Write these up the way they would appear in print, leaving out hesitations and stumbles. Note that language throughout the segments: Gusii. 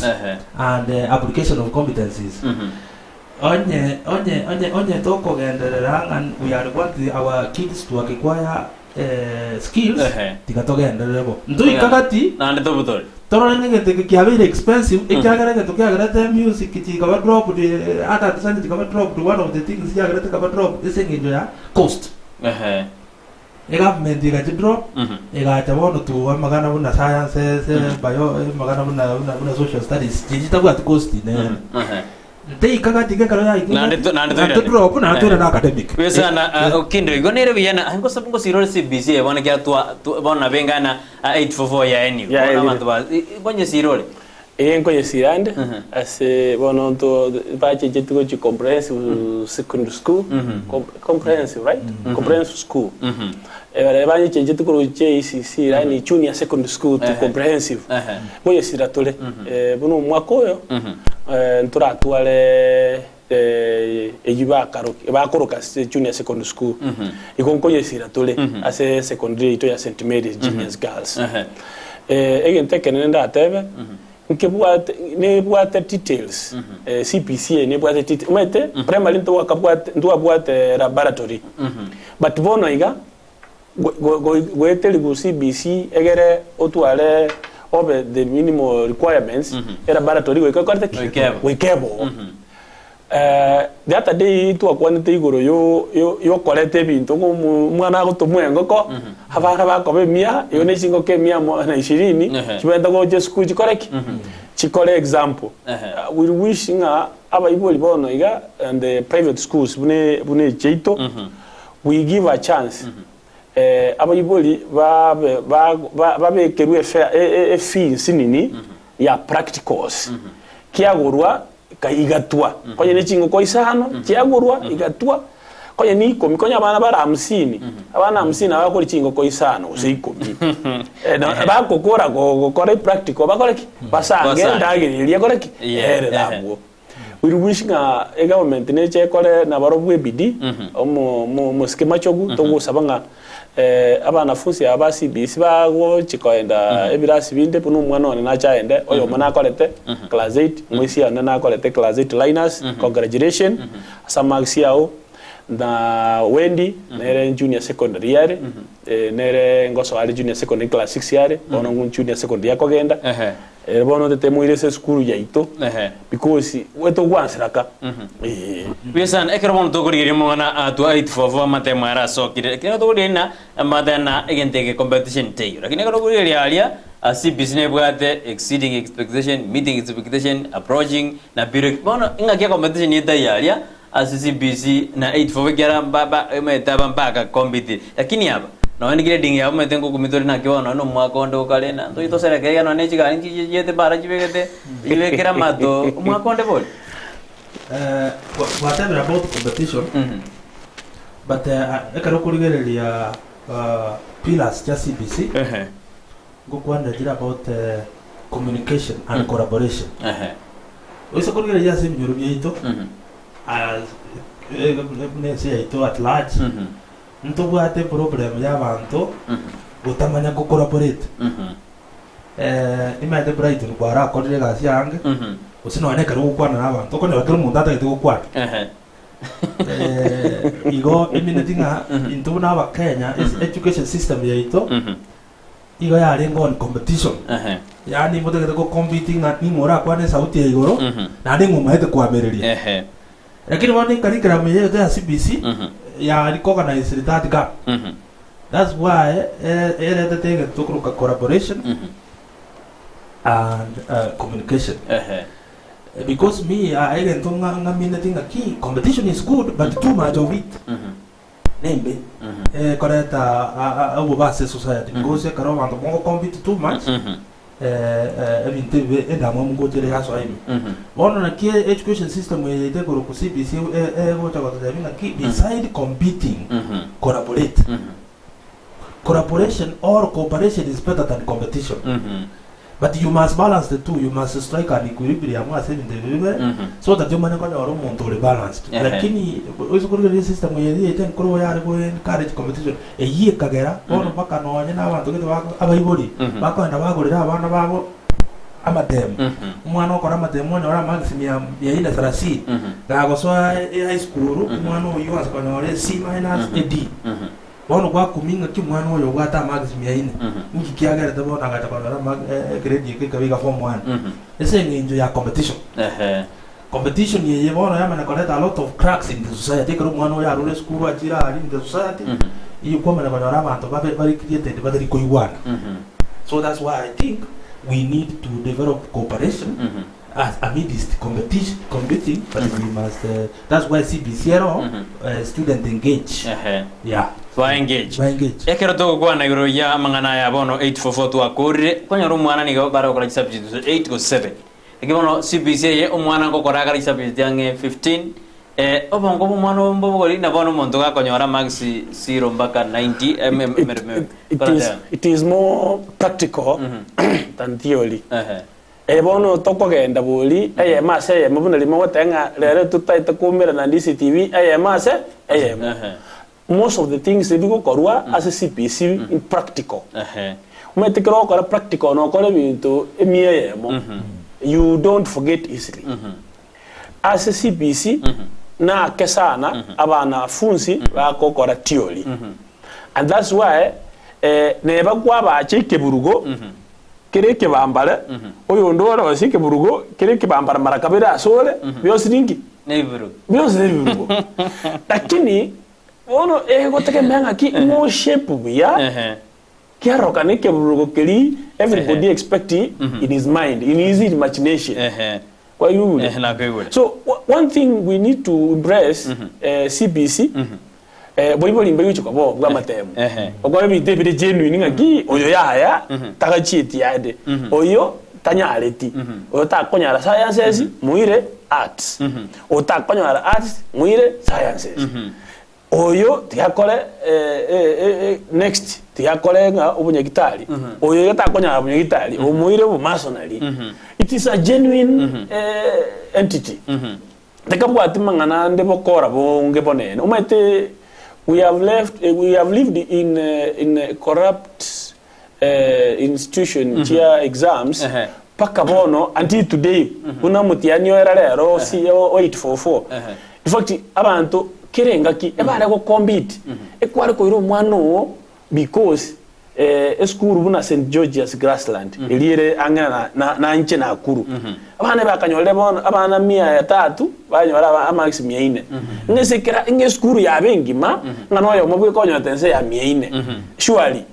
skills and application of competencies. Onye onye onye onye tokogenderera ng'a we are want our kids to acquire skills, tiga togenderere bo. Ntoika gati Naende tobutore. torore ng'a egento eke kiabeire expensive, ekiagera egento kiagerete music chikaba dropped, art and design chikaba dropped, one of the things chiagerete ekaba dropped ase eng'encho ya cost. Egovernment egachi drop, egacha bono to amagana buna sciences, bio, amagana buna buna buna social studies, chiria chitabwati cost nere. Nteika gati gekero yaikire Naende gati, to- naende naende toirane. drop, naende toirane academic. Buya sana ah, okindo igo nere buya na ngosa ngosirore CBC eye bono ekiagera twa twa- bono nabo engana ah, 844 yaenigwe bono Yaenigwe. abanto ba i- i- nkonyesirore Ee nkonyesira ande ase bono nto bachenchetie gochia comprehensive secondary school Com- comprehensive right comprehensive school Eh, banyechenchetie korwa JCC yaani junior secondary school to comprehensive nkonyesira tore Eh, buna omwaka oyo eh, ntoratware eh, eyio bakaroki bakoroka ase junior secondary school igo nkonyesira tore ase secondary yaito ya St Mary's Genius Girls. Eh, egento ekenene ndatebe nkebwate nebwate details eh, CBC eye nebwate details omanyete primary ntwakabwate ntwabwate laboratory but bono iga go- go- go- goeteriwu CBC egere otware obe the minimal requirements elaboratory goika ekorete ki? Goika ebo. Goika ebo. Eh, the other day twakwanete igoro yo yo yokoreta ebinto ng'a omo omwana agotomwa engoko, abana bakoba emia, igo ne chingoko emia mo na ishirini, Ehe. chibwenerete gocha esukuru chikore ki? Chikore example. Ehe. Ah, we wish ng'a abaibori bono iga and the private schools buna buna echiaito, we give a chance eh, abaibori babe ba ba babekerwe efe e e efee nsinini ya practicals, kiagorwa Igatwa, konya ne chingoko isano chiagorwa, igatwa, konya ne ikomi, konya abana bare hamsini, abana hamsini nabo bakori chingoko isano gose ikomi. Eh, na- bagokora go- gokora epractical bakore ki? Basange Basange. endagera eria ekore ki? Yeah, Ere ehe. nabwo. We wish ng'a egovernment neche ekore nabarobwo ebidii, omo- omo- omosike machogu, togosaba ng'a Abanafunsi aba ba CBC bagochia koenda ebirasi binde buna omwana one nache aende, oyomo nakorete class eight, omoisia one nakorete class eight Linus, congratulation ase amarks ao, na Wendy nere junior secondary are, nere ngosoa are junior secondary class six are, bono junior secondary akogenda. Ere bono tetemoire ase esukuru yaito because etogwansera ka ee. Buya sana, ekero bono tokorigereria omong'ana atwa 844 amatemo aya arasokire, lakini ekero tokorigereria na amate na egento eke competition teiyo, lakini ekero okorigereria aria CBC nebwate exceeding expectation, meeting expectation, approaching na below bono ing'aki ecompetition etaiyo aria ase CBC na 844 ekiagera mba ba omanyete aba mpaka compete lakini aba nonya ne grading yabo omanyete ngokumia tore naki bono nonya na omwaka onde okare na ntoche toserekee iga nonya ne chigari nchiche chiete bara chibegete chibekere amato omwaka onde bori. Gwatebire about competition but ekero okorigereria pillars chia CBC ngokwanera chire about communication and collaboration. Oise korigereria ase ebinyoro biaito, as buna ense yaito at large, ntobwate eproblem ya abanto gotamanya go collaborate. Nimanyete Brighton kwarakorire egasi aange, gose nonya na ekero ogokwana na abanto, okonyora kera omonto atagete gokwana. Igo emineti ng'a intwe buna abakenya, ase education system yaito, Igo yarenge on competition, yaani motagete go compete ng'a ning'o orakwane esauti ya igoro, naende ng'o omaete koamereria. Lakini bono ecurriculum eye yaito ya CBC ya recognized that gap. That's why eretete egento tokoroka collaboration and communication. Because me egento ng'a ng'amineti ng'aki competition is good but too much of it. Nembe ekoreta obobe ase esociety because ekero abanto mogo compete too much ebinto ebibe endamwamu ngocha ere yasoa ime. Bono naki education system eye yaito ekorokwa CBC egocha gototebia ng'aki beside competing collaborate. Collaboration or cooperation is better than competition. But you must balance the two, you must strike an equilibrium ase ebinto ebi bibere, so that omanye konyora omonto ore balanced. Lakini oise korigereria system eye yaito enkoro igo yare go encourage competition, eyio ekagera bono mpaka nonye na abanto gete bako abaibori, bakoenda bagorera abana babo. amatemo. Omwana okora amatemo onyore amarks mia mia ine thelathini, gagosoa e high school, omwana oyio ase konyora e C minus, e D. Bono gwakumia ng'aki omwana oyo obwate amarks mia ine, inki kiagerete bono agacha konyora ama egrade eke ekaba iga form one? Ase eng'encho ya competition. Competition eye bono yamanya koreta a lot of cracks in the society, ekero omwana oyo arure esukuru achire aria in the society, eywo kwamanya konyora abanto babe bare created batari koigwana. So that's why I think we need to develop cooperation as amidst competition competing but we must that's why CBC ero student engage yeah Ba engage. Ba engage. Ekero togokwana igoro ya amang'ana aya bono 844 twakorire, kwanyora omwana nigo bare gokora chisubject 8 gose 7. Eki bono CBC eye omwana ngokora akare chisubject ang'e 15 eh, obongo bwa omwana obo mbobogori na bono omonto gakonyora marks 0 mpaka 90 em, em, It, em, em, it, it, is, it is more practical than theory. Ehe. Eh, bono tokogenda bori eyemo ase eyemo buna rimo ogoteba ng'a rero totaete koumerana na DCTV eyemo ase eyemo. Ehe. Most of the things ebigokorwa ase CBC in practical. Ehe. Omanyete ekero ogokora practical nokora ebinto emia eyemo, you don't forget easily. Ase CBC nake sana abanafunsi bagokora theory. And that's why eh, neba kwabacha ekeburugo kere ekebambare, oyonde ore ase ekeburugo kere ekebambare mara kabere asore, bionsi ninki? Nebiburugo. Bionsi nebiburugo. Lakini bono egotegemea ng'aki ng'o shape buya, Ehe. kiarokana ekeburugo keria everybody expect in his mind, in his imagination. Ehe. Kwaigure? Ehe, nakoigure. So one thing we need to embrace eh, CBC eh, boibori mbagochia koba oo bw'amatemo. Ehe. Okore ebinto ebire genuine ng'aki oyo yaya tagachieti ande, oyo tanyareti, oyo takonyara sciences moire arts, oyo takonyara arts moire sciences. Oyo tiga akore next tiga akore ng'a obonyagitari, oyo iga takonyara bonyagitari, omoire obomasonari. It is a genuine entity. Tekabwati mang'ana ande bokora bonge bonene. Omanyete we have left we have lived in in a corrupt institution chia exams Ehe. mpaka bono until today buna omotiani oera rero si o 844 Ehe. in fact abanto kera engaki ebare go compete ekware koira omwana oo because eh, esukuru buna St George's Grassland eria ere ang'e na, na, na inche Nakuru abana bakanyorire bono abana mia ya tatu banyora aba- amarks mia ine ng'a ase ekera ng'a esukuru yabe engima ng'a noyomo bweka onyorete ense ya mia ine surely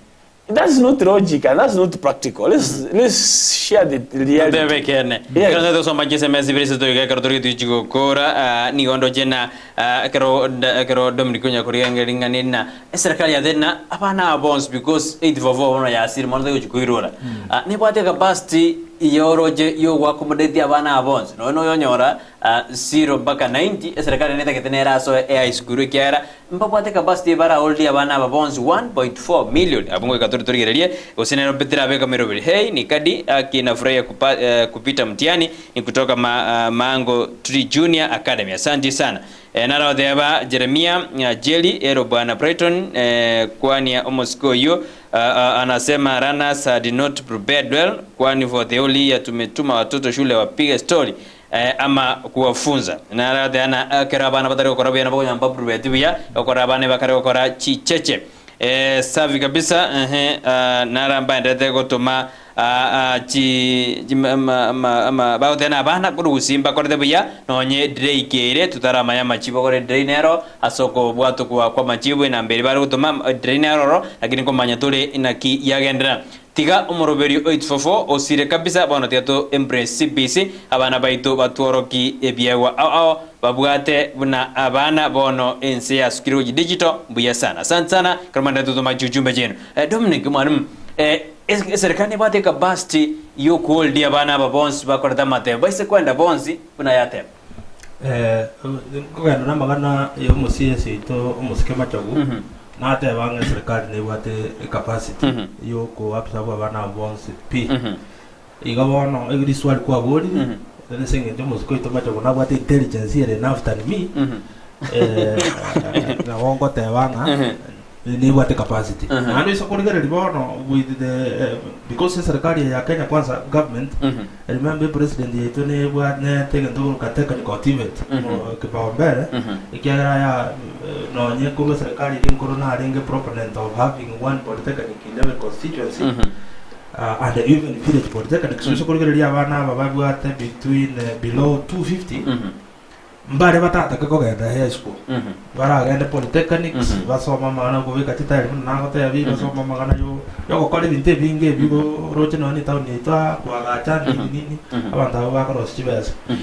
That's not logic and that's not practical. Let's, let's share the reality. Totebe ekeene. Yes. Ekero togosoma chisemi ibere ase toiga ekero tori getichi gokora ah, nigo ndoche na ah, ekero da- ekero Dominic onya korigengeria ring'ana eri na eserikali yatebire na abana aba bonsi because 844 bono yasire mono tari gochi koirora. Ah, nebwate ecapacity yoroche yogoaccommodate abana aba bonsi nonya noyonyora ah, zero mpaka 90 eserikali netagete nere asoe ehigh school ekiagera Mbabwate capacity baraorrie abana aba bonsi 1.4 million abwo ngoika tore torigererie gose nero Petero abeka meroberi hey ni kadi aki nafurahia kupa, eh, kupita mtihani ni kutoka ma, uh, Mango Tree Junior Academy asanti sana eh, naroteba Jeremia uh, Jelly ero bwana Brighton eh, kwania omosike oyio uh, uh, anasema runners had not prepared well kwani for the whole year tumetuma watoto shule wapige story ama kubafunza. Naro agateba ng'a ekero abana batari gokora buya nabo okonyora mbaprubeti buya, gokora abana bakare gokora chicheche. Safi kabisa ehe, ah, naro mbaenderete gotoma ah, ah, chi chi ma- ma- ma- ama bagoteba ng'a abana korwa gusii mbakorete buya, nonye edelay keire totaramanya amachibu akore edelay nero ase okobwatokwa kwa amachibu enamba eria bare gotoma edelay nero ororo, lakini nkomanya tore inaki yagenderera. Tiga omoroberio oitfofo osire kabisa bono tiga to embrace CBC abana baito batworoki ebiegwa ao ao babwate buna abana bono ense yasukire gochi digital mbuya sana asante sana ekero mwanderete gotoma chiujumbe chiaino eh, Dominic mwalimu eh, eserikali nebwate ecapacity yokoholdia abana aba bonsi bakorete amatebo baise kwenda bonsi buna yateba. Eh, nkogenda namagana ya omoCS oito omosike Machogu, nateba ng'a eserikali nebwate ecapacity yokoabsorb abana abo bonsi pi. Igo bono eri riswali kwaborire, ase eng'encho omosike oito Machogu nabwate intelligence ere enough than me, nabo ngoteba ng'a. Nebwate capacity. Mhm. Naende oise korigereria bono with the eh, because eserikari eye ya Kenya Kwanza government, Mhm. remember epresident yaito nebwa nete egento gokoroka technical TVET Mhm. mo- kipaumbele Mhm. ekiagera ya eh, nonye korwa eserikari ere enkoro narenge proponent of having one polytechnic in every constituency Mhm. uh, and even village polytechnics. Oise korigereria abana aba babwate between eh, below 250 Mhm. Mbare batatake kogenda high school, Mhm. baragende polytechnics, Mhm. basome amang'ana okobeka chitairi buna nagotebia, Mhm. basome amang'ana yo yogokora ebinto ebinge ebi igo oroche nonya na etown yaito aa koagacha nini Mhm. nini, Mhm. abanto abwo bakorosia chibesa. Mhm.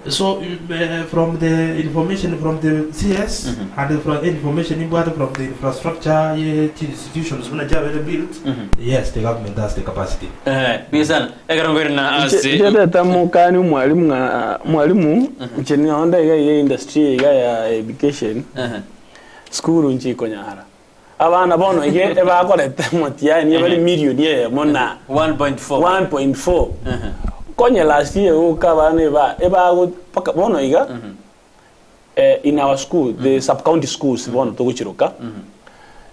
So eh, from the information from the CS Mhm. and from information imbwate from the infrastructure ye chi institutions buna chiabere built, Mhm. yes the government has the capacity. Eh, buya sana. Ekero nkoirana ase Nchereta mokani omwalimu ng'a mwalimu inche nonde iga iga industry iga ya education Ehe. school nchikonyara abana bono iga ebakorete motihani ebare million eyemo na 1.4. 1.4 Ehe. konye last year goka abana eba ebago paka bono iga eh, in our school the sub county schools bono togochiroka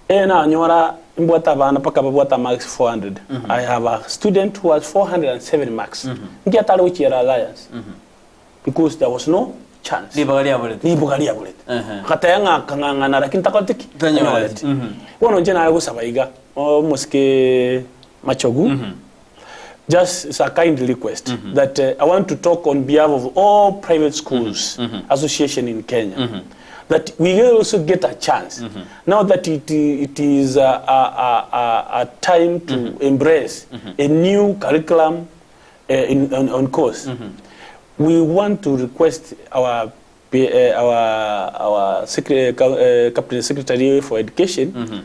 eh nanyora mbwate abana paka babwate marks 400 I have a student who has 407 marks nki atare gochiera alliance because there was no chance Ribaga riaborete. riboga riaborete Ehe. gataya ng'a kang'ang'ana lakini takorete ki Tanyoreti. Tanyoreti. Mhm. bono inche nare gosaba iga omosike machogu Just it's a kind request that I want to talk on behalf of all private schools association in Kenya. That we will also get a chance now that it, it is a, a, a, a, a time to embrace a new curriculum in, on, on course. We want to request our P- our our secre- cabinet secretary for education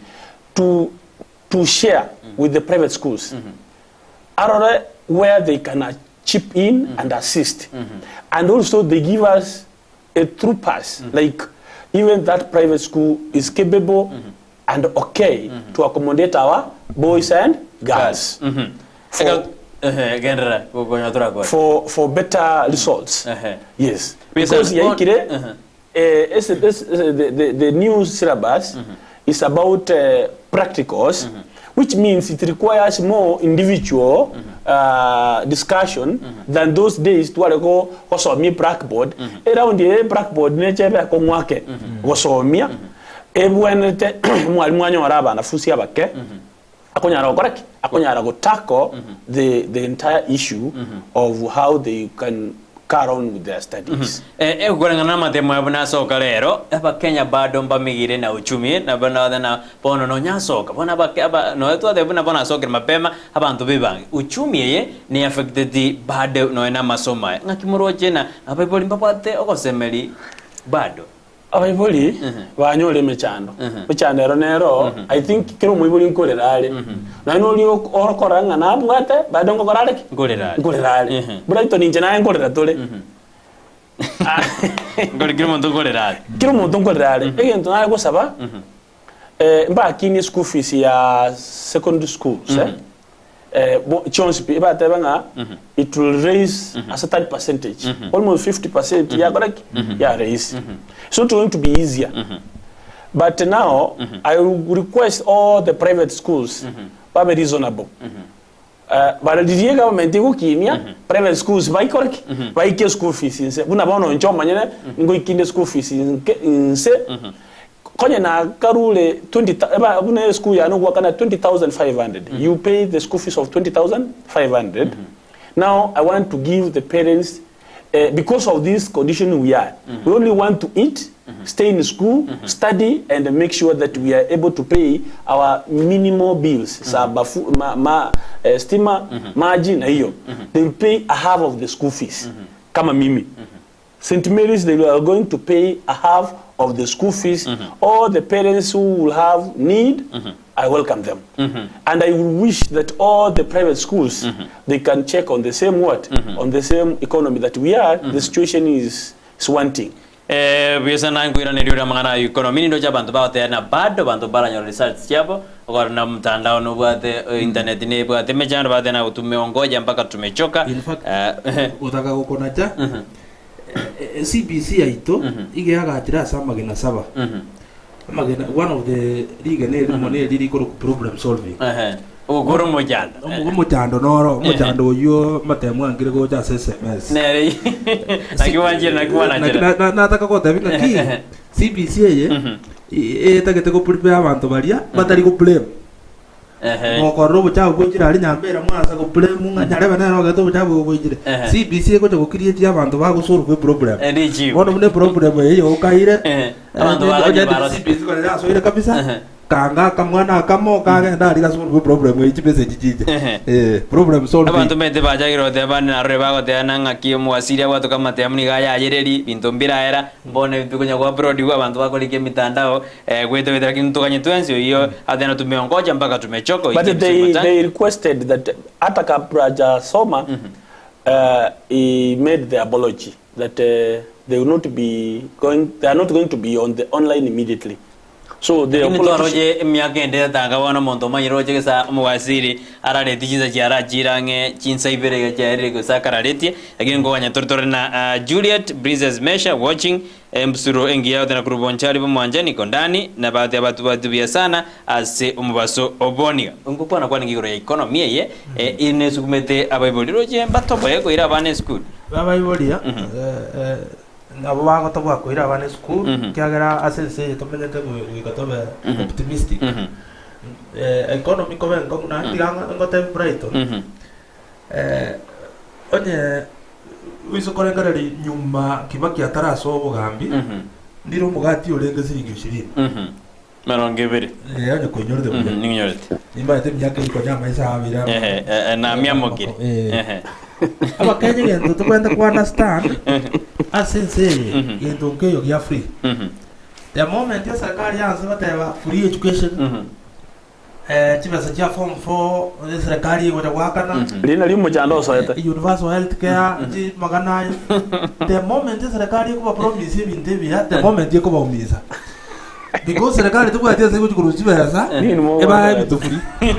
to to share with the private schools arore where they can uh, chip in and assist and also they give us a through pass like even that private school is capable and okay to accommodate our boys and girls for, Ekero- Ehe, genderera gokonya torakore. for, for better results Ehe. yes Because because yaikire Uh-huh. eh, es- es- the, the, the new syllabus is about uh, practicals which means it requires more individual uh, discussion than those days tware go gosomia blackboard eraundi ere blackboard nechebe akong'wake gosomia ebwenerete mwalimu anyore abanafunsi abake akonyara gokora ki akonyara gotako the, the entire issue of how they can carry on with their studies Eh, egũkoreng'ana na matemo abo nasoka rero abakenya bado mbamigire na uchumi na bana na bono nonyasoka bona abake aba noe twathe buna bono asokere mapema abanto bebange uchumi eye ni affected bado noe na masomo aya ng'aki moroche na abaibori mbabwate ogosemeri bado abaibori banyore emechando emechando ero nero i think kera omoibori nkorera are naye nori orokora ng'a nabwate bado nkokora are ki Nkorera are. nkorera are Mhm. Brighton inche naye nkorera tore ngori kira omonto nkorera are kera omonto nkorera are egento naye gosaba eh, mbakinie school fees ya secondary schools eh? Eh, bo- chionsi pi ebateba ng'a it will raise a certain percentage almost 50 percent yakora ki ya raise it's not going to be easier but now i will request all the private schools babe reasonable Eh, bararirie government egokinia private schools baikore ki baike school fees inse buna bono inche omanyene ngoikinde school fees inke- inse konye na karure 20 ta- eba buna school yane ogwakana 20500 you pay the school fees of 20500 now i want to give the parents uh, because of this condition we are we only want to eat stay in school study and make sure that we are able to pay our minimal bills sa bafu, ma, ma, eh, stima maji na hiyo they will pay a half of the school fees kama mimi St. Mary's, they are going to pay a half of the school fees. All the parents who will have need, I welcome them. And I wish that all the private schools, they can check on the same what, on the same economy that we are. The situation is, is wanting. Eh, buya sana nkuiraneria oria amang'ana ayo economy nindoche abanto bagoteba na bado abanto mbaranyora results chiabo okore na mtandao nobwate eh, internet nebwate emechando bagoteba na tumeongoja mpaka tumechoka In fact, Eh, gotaka gokonacha eh, eh, CBC yaito iga yagachire ase amagena saba mhm, Amagena, one of the rigena erimo neri rikorokwa problem solving. Ehe. Ogokora omochando. Omo- Omochando noro, omochando oyio amatemu angire gocha ase SMS. Nere naki gwanchire naki gwanachera. Na- na- nataka gotebia ng'a ki CBC eye i- etagete go prepare abanto baria batari go blame. Ehe. Mokorora obochafu bw'enchera aria nyambera mwansa go blame ng'a nyarebe nere ogete obochafu obo bw'enchera. Ehe. CBC egocha go create abanto bago solve eproblem. Eh, richibu. Bono buna eproblem eye yokaire, Ehe. Abanto baganye barose. CBC kore yasoire kabisa. Ehe. Kanga akamwana akamo kagenda aria gasolve eproblem eye chimessage chiche. Ehe. Eh, problem solving. Abanto mbete bachakire goteba bande narore bagoteba na ng'aki omowasiri abwate amatemu nigo ayayereri binto mbiraera bono ebinto bikonya go upload abanto bakorika emitandao eh, gweta gweta lakini toganye twensi oyio atena tumeongoja mpaka tumechoka But oike they requested that hata kabla hajasoma he made the apology that they will not be going they are not going to be on the online immediately. So the Lakini apology twaroche emiaka ende etanga bono omonto omanyire roche gesa omowasiri arareti chinsa chiarachire ang'e chinsa ibere iga chiarire gose akararetie lakini nkoganya tore tore na ah, Juliet Princess Mesha watching embusuro engiya gotena korwa Bonchari bomwancha niko ndani na baadhi ya batu batubia sana ase omobaso oboniga ngokwana kwane igoro ya economy eye eh, inesukumete abaibori roche mbatoboe koira abana esukuru Babaiboria eh, eh, nabo bagotobwa koira abana esukuru Mhm. kiagera ase ense eye tomenyete gwe- goika tobe optimistic Mhm. eh, economy kobe nkong'u naende tiga ngotebi Brighton Mhm. eh, onye oise korengereria nyuma Kibaki atarase obogambi Mhm. ndire omogati orenge siringi ishirini Mhm. Merongo ebere eh, onye koinyorete Mhm, buya ninyorete nimbaete emiaka ikonya amaisa abere ama- Ehe, eh, namiamokire Eh. Ehe. Abakenya egento tokwenda ku understand ase ense eye Mhm. gento nkeyo gia free Mhm. the moment eserikali yanse bateba free education Mhm. eh, chibesa chia form 4 eserikali egocha goakana Mhm. lina limuchando osoete eh, universal health care chimagana ayo the moment eserikali ekoba promise ebinto ebiya the moment ekobaumisa because serikali tobwati ase egochi korwa chibesa Nini mo- ebae ebinto free Eh,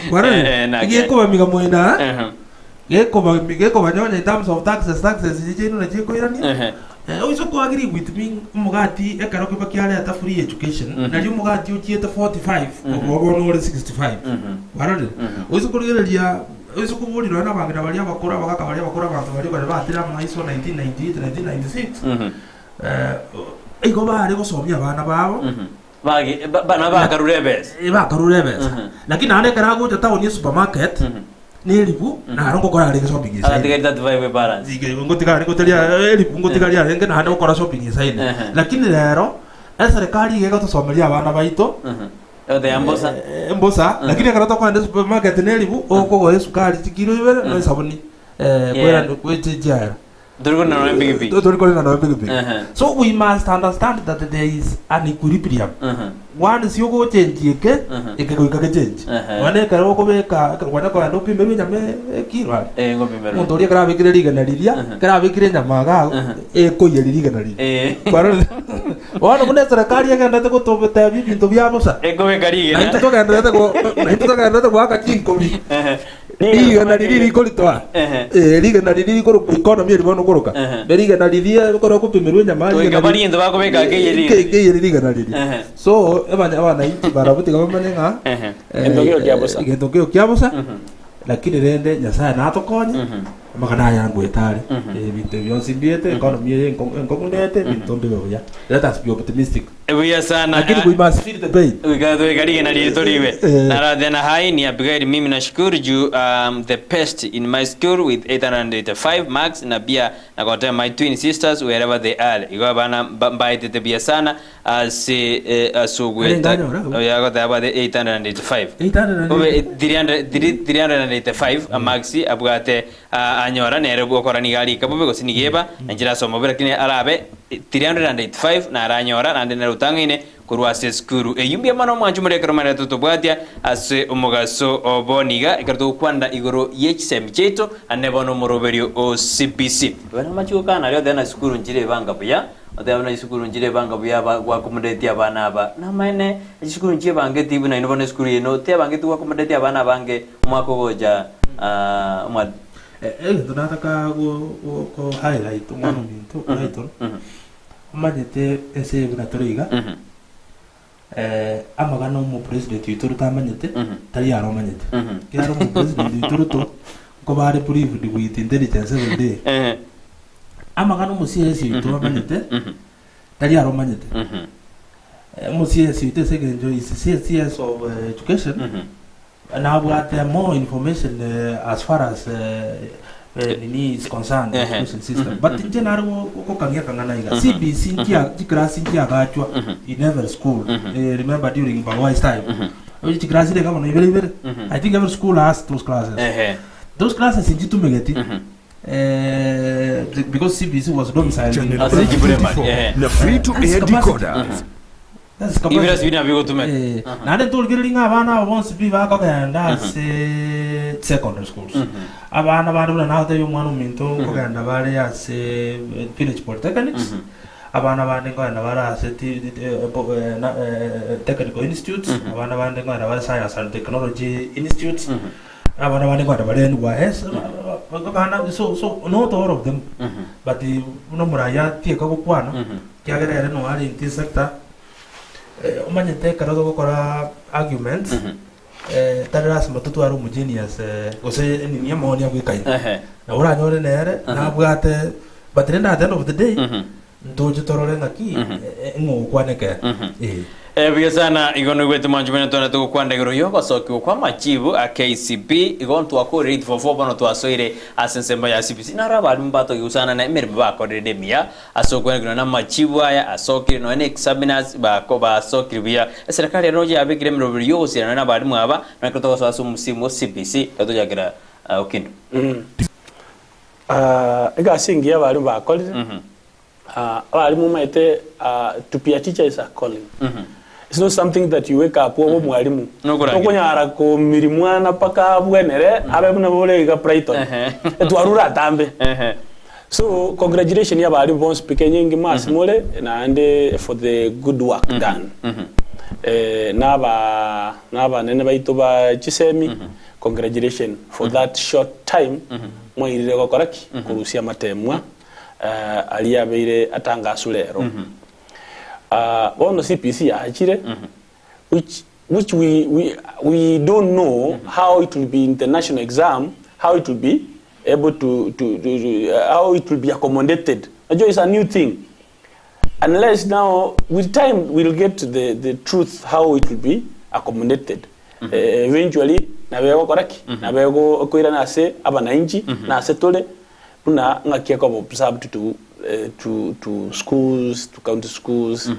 kwarorire nake. egekobamiga mwenda Ehe. gekoba gekobanyonya in terms of taxes taxes echi chiaino nachikoirania Ehe. Eh, oise kwagiri with me omogati ekero kiba kiareta free education Mhm. nari omogati ochiete 45 Mhm. obo bono ore 65 Mhm. warorire Mhm. oise korigereria oise koborirwa na abang'ina baria abakoro abagaka baria abakoro abanto baria bare batire amaiso 1998 1996 Mhm. eh, igo bare gosomia abana babo Mhm. Bagi- ba- bana bakarure ebesa eh, bakarure ebesa Mhm. lakini naende ekero agocha town esupermarket Mhm. neribu naro ngokora arenge shopping esaine Agatigari 35 balance ngotigari ngotaria eribu ngotigari arenge naende gokora shopping esaine Ehe. lakini rero eserikali iga egotosomeria abana baito Mhm. Yote ya mbosa eh, embosa lakini ekero tokoenda supermarket neribu okogora esukari chikiro ibere na esabuni eh, Yeah. kwera kwechichiara Turi kona na pikipiki turi korera na pikipiki Ehe. so we must understand that there is an equilibrium Mhm. one si ogochenji eke Mhm. eke goika gechenji Ehe. one ekero okobeka ekero kwana kogenda opimerwe enyama ekiro aria Eh, ngopimero. omonto oria ekero abekire rigena riria Mhm. ekero abekire enyama iga Mhm. ekoiyeri rigena riria Eh. Kwarorire? bono buna eserekari egendete gotobetebia ebinto bia bosa Ekobeka rigena. naintwe togenderete go- naintwe togenderete goaka chinkobi Ehe. rigena riria rikoritoa Ehe. Eh, rigena riria rikoroka economy eri bono okoroka Ehe. ne rigena riria ekero okopimerwa enyama Goika rigena bari into bakobeka keye rigena. keyeri rigena riria Ehe. so abanya abananchi barabwo tiga bamanye ng'a Ehe. eh, Egento kio kia bosa. egento kio kia bosa Mhm. lakini rende nyasaye natokonye Mhm. amang'ana aya ngwete are Mhm. Eh, ebinto bionsi mbiete economy eye enkong'u nete ebinto mbibe buya let us be optimistic Buya sana. lakini we must feel the pain Wika rigena riri toriwe Eh. narathe na hai ni Abigail mimi nashukuru juu the best in my school with 885 marks na pia nakotea my twin sisters wherever they are igo abana mbaetete buya sana ase eh, asugweta Arenganya ora? yagotea abate 885 885. Obe 300 385 marks abwate ah, anyora nere gokora niga arika bobe gose nigeba nanchira asoma bobe lakini arabe 385 naranyora naende nere otang'aine korwa ase esukuru eywo mbuya mono omwancho more ekero omanyete totobwatia ase omogaso obo niga ekero togokwana igoro ye chisemi chiaito ande bono omoroberio o CBC bana amache gokana aria oteba na esukuru nchire ebanga buya oteba buna esukuru nchire ebanga buya ba gwakomodeti abana aba namaene chisukuru nchiebangeti buna inwe bono esukuru eye tebangeti gwakomodeti abana abange omwaka ogocha ah, omwa Eh, egento nataka go- go- go highlight omwana ominto Brighton Mhm, omanyete ense eye buna tore iga mhm, Amagana omopresident oito Ruto amanyete, tari aro omanyete. Ekiagera omopresident oito Ruto nkoba are briefed with intelligence every day. Amagana omo CS oito amanyete, tari aro omanyete. Omo CS oito ase eng'encho is CS of education, Nabwate more information as far as nini is concerned education system but inche nare gokang'ia akang'ana iga CBC nchia chiclass nchiagachwa in every school remember during Bawai's time chiclass iga bono ibere ibere I think every school has those classes those classes nchitumegeti because CBC was domiciled in Ase primary. chiprimary, ehe. Na free to That's air capacity. decoders. Ibirasi biria nabio bigotumeka. Eh, naende ntorigereria ng'a abana aba bonsi pi bakogenda ase secondary schools. Abana bande buna nagotebia omwana ominto nkogenda bare ase eh, village polytechnics, abana bande nkogenda bare ase ti- ti- eh, bo- eh, na- eh, technical institutes, abana bande nkogenda bare science and technology institutes, abana bande nkogenda bare NYS, abana so so not all of them, but eh, buna omoraia atieka gokwana, Ekiagera ere noyo are intercessor, omanyete ekero togokora arguments, tari lasima totware omogenius gose enini amaoni abwekaine. Nabo oranyore nere nabwate but rende at the end of the day, ntoche torore ng'aki ng'o ogokwana ekeene. Eh. Buya sana, igo noigwete mwancho buna twana togokwana igoro y'ogosokigwa kw'amachibu a KCB, igo ntwakorire 844 bono twasoire ase ensemo ya CBC. Naro abalimu batogigusana na emeremo bakorire emiya Ase okwenerwa namachibu aya asokire nonya ne examiners bako basokire buya. Eserekari ere nonya yabekire emeroberi y'ogosira nonya nabalimu aba, nonya ekero togosoa ase omosimu o CBC, ekero tochakera Okindu. Egasi engiya abalimu bakorire, abalimu omanyete to be a teacher is a calling. It's not something that you wake up obe omwalimu. Nokorangeria. Tokonyara komiri mwana mpaka abwenere abe buna bore iga Brighton. Etwarure atambe. So congratulation y'abalimu bonsi pi Kenya engima ase more naende for the good work done. Eh, naba nabanene baito ba chisemi congratulation for that short time mwairire gokora ki korusia amatemwa eh, aria abeire atangaswe rero. Ah, bono CPC yachire which which we, we, we don't know how it will be in the national exam how it will be able to, to, to, to how it will be accommodated. Najua it's a new thing. Unless now, with time, we'll get to the, the truth how it will be accommodated. Eh, eventually, nabegokora ki? Nabego koirana ase abananchi, na ase tore, buna ng'aki ekoba observed to, eh, to, to schools, to county schools.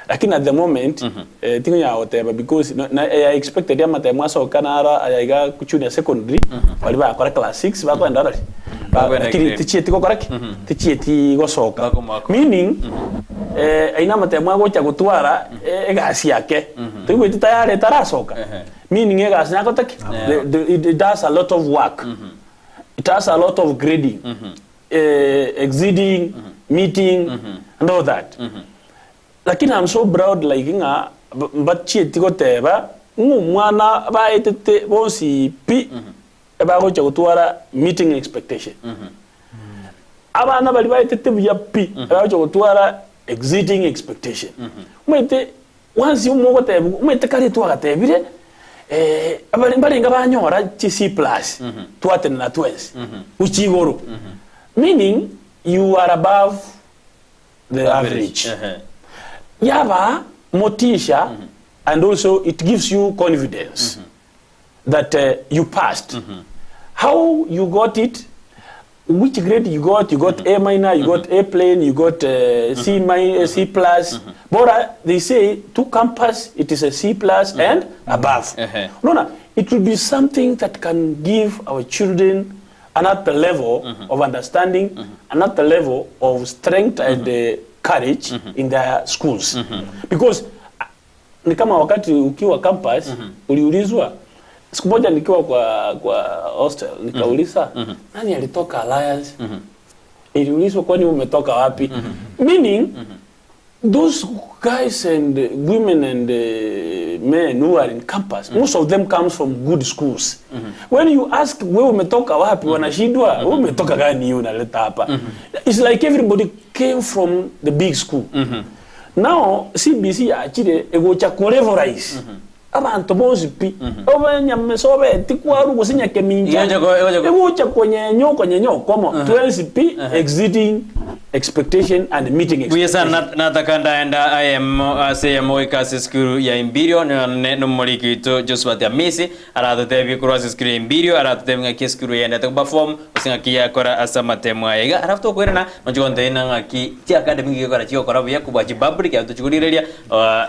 Lakini at the moment, eh, tingonyara goteba because no, na, eh, I expected amatemo asoka naro aya iga junior secondary, baria bakora class six bakoenda orori. Ba- Bakoenda lakini grade. tichieti gokora ki? Tichieti gosoka. Bakomoaka. Meaning, eh, aina amatemo agocha gotwara eh, egasi yake. Toigweti tayari etarasoka. Meaning egasi nagote ki? Yeah. The, the, it, it does a lot of work. It has a lot of grading, eh, exceeding, meeting, and all that. Lakini I'm so proud like ng'a mbachieti goteba ng'a omwana baetete bonsi pi bagocha gotwara meeting expectation. Abana baria baetete buya pi bagocha gotwara exceeding expectation. Omanyete once omogotebigwa omanyete kare twagatebire abare mbarenge banyora chi C plus twatenena twensi gochia igoro meaning you are above the average. Yaba motisha and also it gives you confidence that you passed. How you got it, which grade you got, you got A minor, you got A plain, you got C minor, C plus. Bora, they say to campus it is a C plus and above. Unaona, it will be something that can give our children another level of understanding, another level of strength and courage in their schools. Because ni kama wakati ukiwa campus uliulizwa siku moja nikiwa kwa kwa hostel nikauliza nani alitoka Alliance? Niliulizwa kwani umetoka wapi? Meaning those guys and women and men who are in campus most of them comes from good schools when you ask wewe umetoka wapi wanashindwa wewe umetoka gani hiyo unaleta hapa it's like everybody came from the big school. Nao CBC yachire egocha ko levelise abanto bonsi pi, obe nyamesa obe tikwaru gose nyakemincha, Egocha ko- egocha ko- egocha konyenya okonyenya okomo, twensi pi exceeding expectation and meeting Buya sana expectation. nataka ndaenda ayemo ase eyemo goika ase esukuru ya Imbirio nonye nomoriki oito Josephat Amisi aratotebie korwa ase esukuru ya Imbirio aratotebie ng'aki esukuru eyendete koperform gose ng'aki yakora ase amatemo aye iga alafu tokoirana nochi gontebia ng'a ng'aki chiacademy ng'aki gekora chigokora buya kobua chipublic abwo tochikorigereria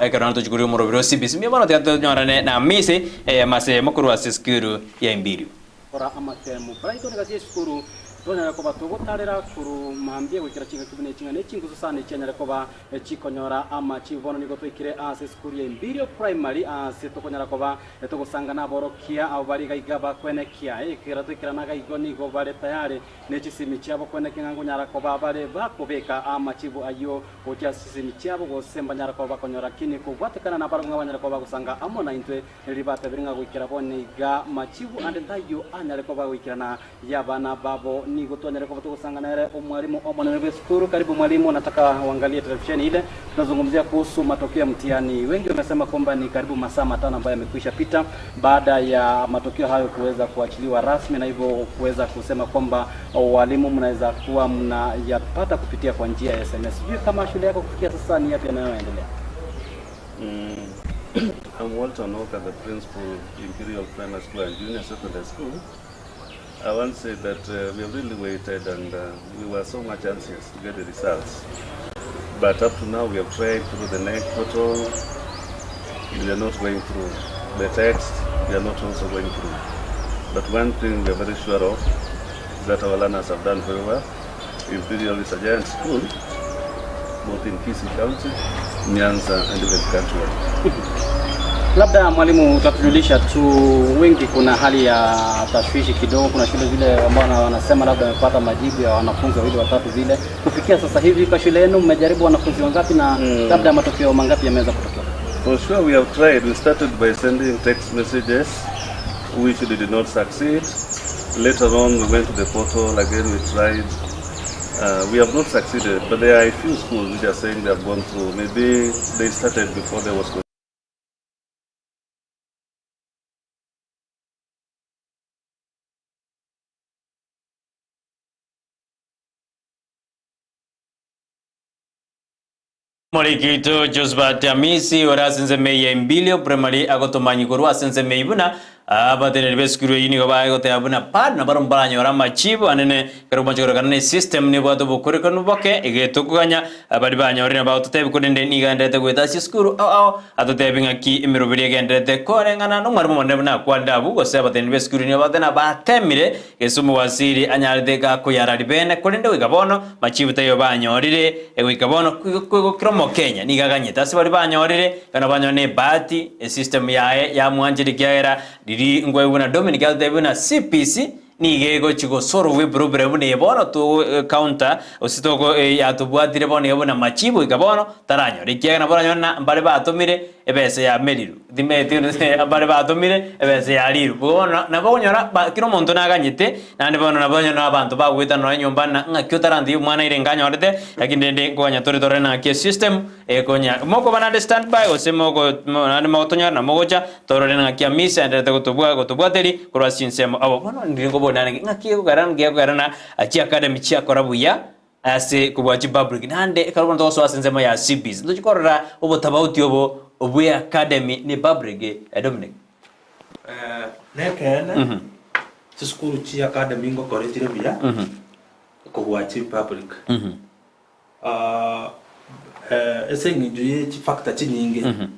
ekero naende tochikorigereria omoroberi o CBC mbuya mono tiga tonyorane na Amisi eyemo ase eyemo korwa ase esukuru ya Imbirio. Kora amatemo. Brighton gati y'esukuru tonyare koba togotarera korwa mambia goikera chingaki buna echi ng'a nechingusu sana echianyare koba chikonyora amachibu. Bono nigo twaikire ase esukuru ya Imperial Primary ase tokonyara koba togosanga naborokia abo bare iga iga bakwenekia ekero twaikera naga igo nigo bare tayari ne chisimi chiabo kwenekia ng'a ngonyara koba bare bakobeka amachibu ayio gochia ase chisimi chiabo gose mbanyara koba bakonyora kini kobwatekana nabarabwo ng'a banyare koba bagosanga amo naintwe Riria batebire ng'a goikera bono iga machibu ande taiyo anyare koba goikerana y'abana babo, nigo twanyare koba togosanga nere omwalimu omonene bw'esukuru. Karibu mwalimu, nataka uangalie televisheni ile tunazungumzia kuhusu matokeo ya mtihani. Wengi wamesema kwamba ni karibu masaa matano ambayo yamekwisha pita baada ya matokeo hayo kuweza kuachiliwa rasmi, na hivyo kuweza kusema kwamba walimu mnaweza kuwa mnayapata kupitia kwa njia ya SMS. Sijui kama shule yako kufikia sasa ni yapi yanayoendelea? I'm Walter Onoka, the principal, Imperial Primary School and Junior Secondary School. I want to say that we have really waited and we were so much anxious to get the results. But up to now, we have tried through the NEC portal, we are not going through. The text, we are not also going through. But one thing we are very sure of is that our learners have done very well. Imperial is a giant school, both in Kisii County, Nyanza, and even countrywide. Labda mwalimu utatujulisha tu, wengi kuna hali ya tashwishi kidogo. Kuna shule zile ambao wanasema labda wamepata majibu ya wanafunzi wawili watatu vile. Kufikia sasa hivi kwa shule yenu mmejaribu wanafunzi wangapi na labda matokeo mangapi yameweza kutokea? For sure, we have tried. We started by sending text messages, which we did not succeed. Later on, we went to the portal again. We tried. We have not succeeded, but there are a few schools which are saying they have gone through. Maybe they started before there was Morikito Josephat Amisi ore ase ensemo eye Embilio Primary agotomanyia korwa ase ensemo eyio buna abateneneri b'esukuru eyio nigo bagoteba buna bado nabo mbaranyore amachibu anene ekero omochie kororekana na esystem nebwate obokorekanu boke egetokoganya baria banyorire bagototebia korende nigo aenderete goeta ase esukuru ao ao atotebie ng'aki emeroberi egenderete koreng'ana na omwarimu omonene buna akwanire abwo gose abateneneri b'esukuru nigo bagoteba batemire Gese omowasiri anyarete gakoyara ribene, korende goika bono machibu taiyo banyorire. Goika bono kera Omokenya nigo aganyete ase baria banyorire, ekero banyora ne ebahati, esystem yaye yamwanchire ekiagera riria nkwaigwa buna Dominic atotebia buna CPC nigo egochi gosolve eproblem buna eye bono togo counter gose togo yatobwatire bono iga buna machibu goika bono taranyora ekiagera nabo oranyore ng'a mbare batomire ebesa ya meriru. Timeti bare batomire ebesa ya riru. Bono nabo okonyora ba kera omonto naganyete, naende bono nabo onye na abanto bagoeta nonya nyomba na ng'aki otarantebi omwana aire nganyorete, lakini rende nkoganya tore torore naki esystem ekonya. Mokoba naende stand by gose moko mo naende mogotonyora na mogocha torore ng'aki Hamisi aenderete gotobua gotobwateri korwa ase chinsemo abo. Bono ndiri nkobori naende ng'aki egokera nki egokera na chiacademy chiakora buya Ase kobua chipublic naende ekero bono togosoa ase ensemo ya CBs ntochi korora obotabauti obo bwe academy ne public eh Dominic. Nekeene, chisukuru chia academy ngokora chire buya kobua chipublic. Ase eng'encho ye chifactor chinyinge,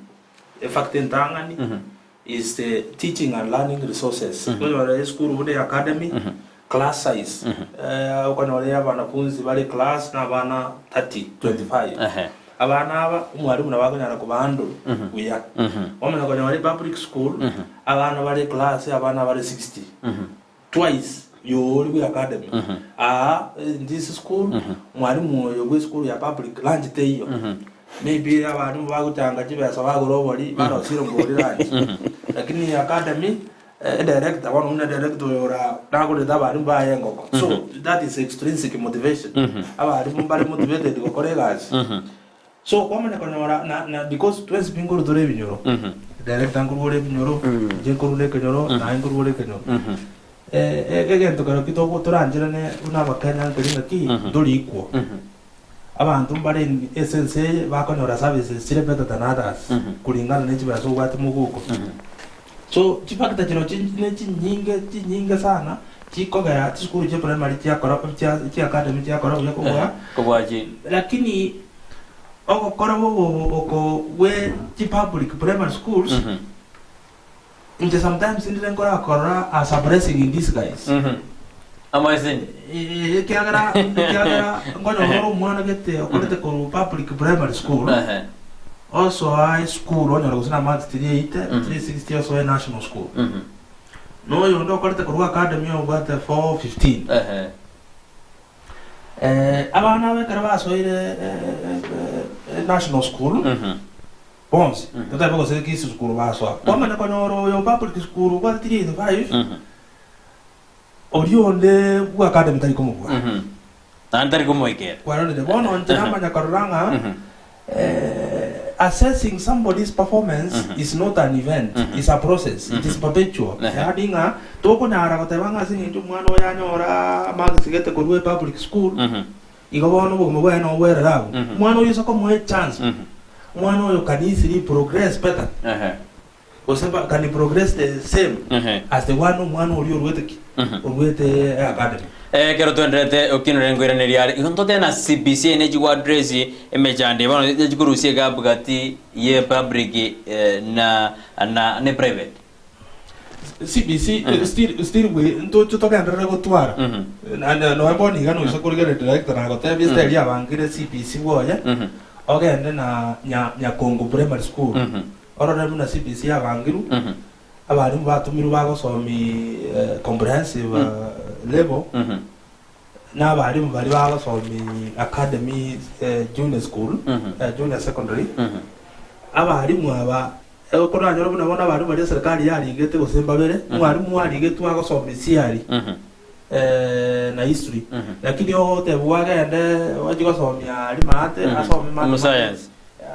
efactor entang'ani is the teaching and learning resources. Okonyora esukuru buna ya academy, class size, okonyora ya abanafunzi bare class na abana 30, 25. Abana aba, omwalimu nabo akonyara kobahandle buya. Omanye konyora epublic school, abana bare class, abana bare 60. Twice yori bwe academy. Aa in this school, mwalimu oyo bwe esukuru ya public lunch teiyo. Maybe abalimu bagochanga chibesa bagora obori barosire ngori lunch. Lakini academy edirector bono buna edirector oyo ora nagorete abalimu baye engoko. So that is extrinsic motivation. Abalimu mbare motivated gokora egasi. So kwamanya konyora na na because twensi pi nkorwa tore ebinyoro, director nkorwa ore ebinyoro, inche nkorwa na ekenyoro, naye nkorwa ore ekenyoro. Egento kero ki togo torancherane buna abakenya nkeri ng'aki, ntori equal. Abanto mbare in ase ense eye bakonyora services chire better than others kulingana ne chibesa obwate moguko. So chifactor chirochio ne chinyinge chinyinge sana chikogera chisukuru chia primary chiakora chia chia academy chiakora buya kobua Kobua chi. Lakini ogokora bobobo oko bwe chipublic primary schools inche sometimes ndire nkorakorora as a blessing in disguise. Amaeseni. Eh, ekiagera ekiagera nkonyora ore omwana gete okorete korwa public primary school osoa esukuru onyore gose na marks 380, 360 osoe national school. Na oyonde okorete korwa academy obwate 415. Abana aba ekero basoire national school bonsi, totebe gose Kisii school basoa, kwamanya konyora oyo public school obwate 385, oria onde bwa academy tari komobua. Naende tari komoikera. Kwarorire? Bono inche namanya korora ng'a assessing somebody's performance is not an event, is a process, it is perpetual. Yaani ng'a tokonyara goteba ng'a ase eng'encho omwana oyo anyora marks gete korwa epublic school, igo bono obogima bwaye nobwerere abwo. Omwana oyo ase okomoa echance, omwana oyo can easily progress better. Gose ba can progress the same as the one omwana oria oruete ki? Oruete academy. Ekero twenderete okinore nkoiraneria are igo ntote na CBC ne chigwa address emechando eye bono chikorusia egap gati ye public na na ne private. CBC still still we ntoche togenderere gotwara na na nonya bono iga noise korigereria director nagotebia style yabangire CBC bwoye ogende na nya Nyakongo primary school Orore buna CBC yabangirwe, abalimu batomirwe bagosomi comprehensive level, na abalimu baria bagosomi academy junior school, junior secondary, abalimu aba okoranyore buna bono abalimu baria eserikari yarigete gose mbabere, omwalimu arigetwe agosomi theory na history, lakini ogotebiwa agende ochie gosomia aria maate, asome mathematics. Omosayansi.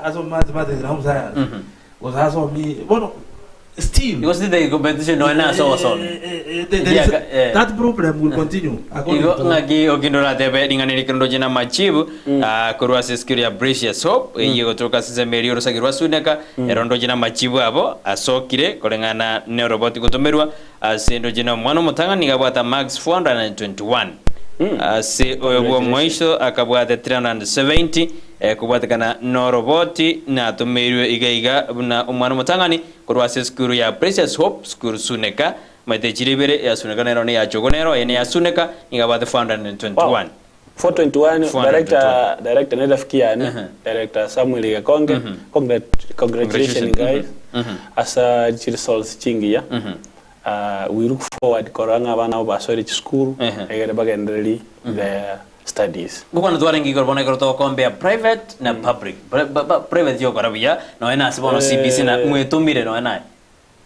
Asome mathematics na home science gose asome bono still Igo sitaki competition nonya na ase ogosoma. There is that problem will continue according Igo to ng'aki okinde oratebe ring'ana eri kero ndoche na amachibu ah, korwa ase esukuru ya Precious Hope eyio egotoka ase ensemo eria orosagi rwa Suneka ero ndoche na amachibu abo asokire koreng'ana ne oroboti gotomerwa ase ndoche na omwana omotang'ani nigo abwate marks 421 ase oyo bw'omoiso akabwate 370 Kobwatekana noroboti natomeirwe iga iga buna omwana omotang'ani korwa ase esukuru ya Precious Hope School Suneka, maete echire ibere, eya Suneka nero na eya Chogo nero, eye neya Suneka, nigo abwate 421. Wow. 421, 421. Director, director ne rafiki yane, Director Samuel Gekonge. Congrat, congratulations guys. Asa chiresults chingiya. We look forward korora ng'a abana abo basoire chisukuru egere bagendereri their studies. Ngokwana twarenge igoro bono ekero togokompea private na public. Private yokora buya nonya nase bono CBC na mwetomire nonya naye.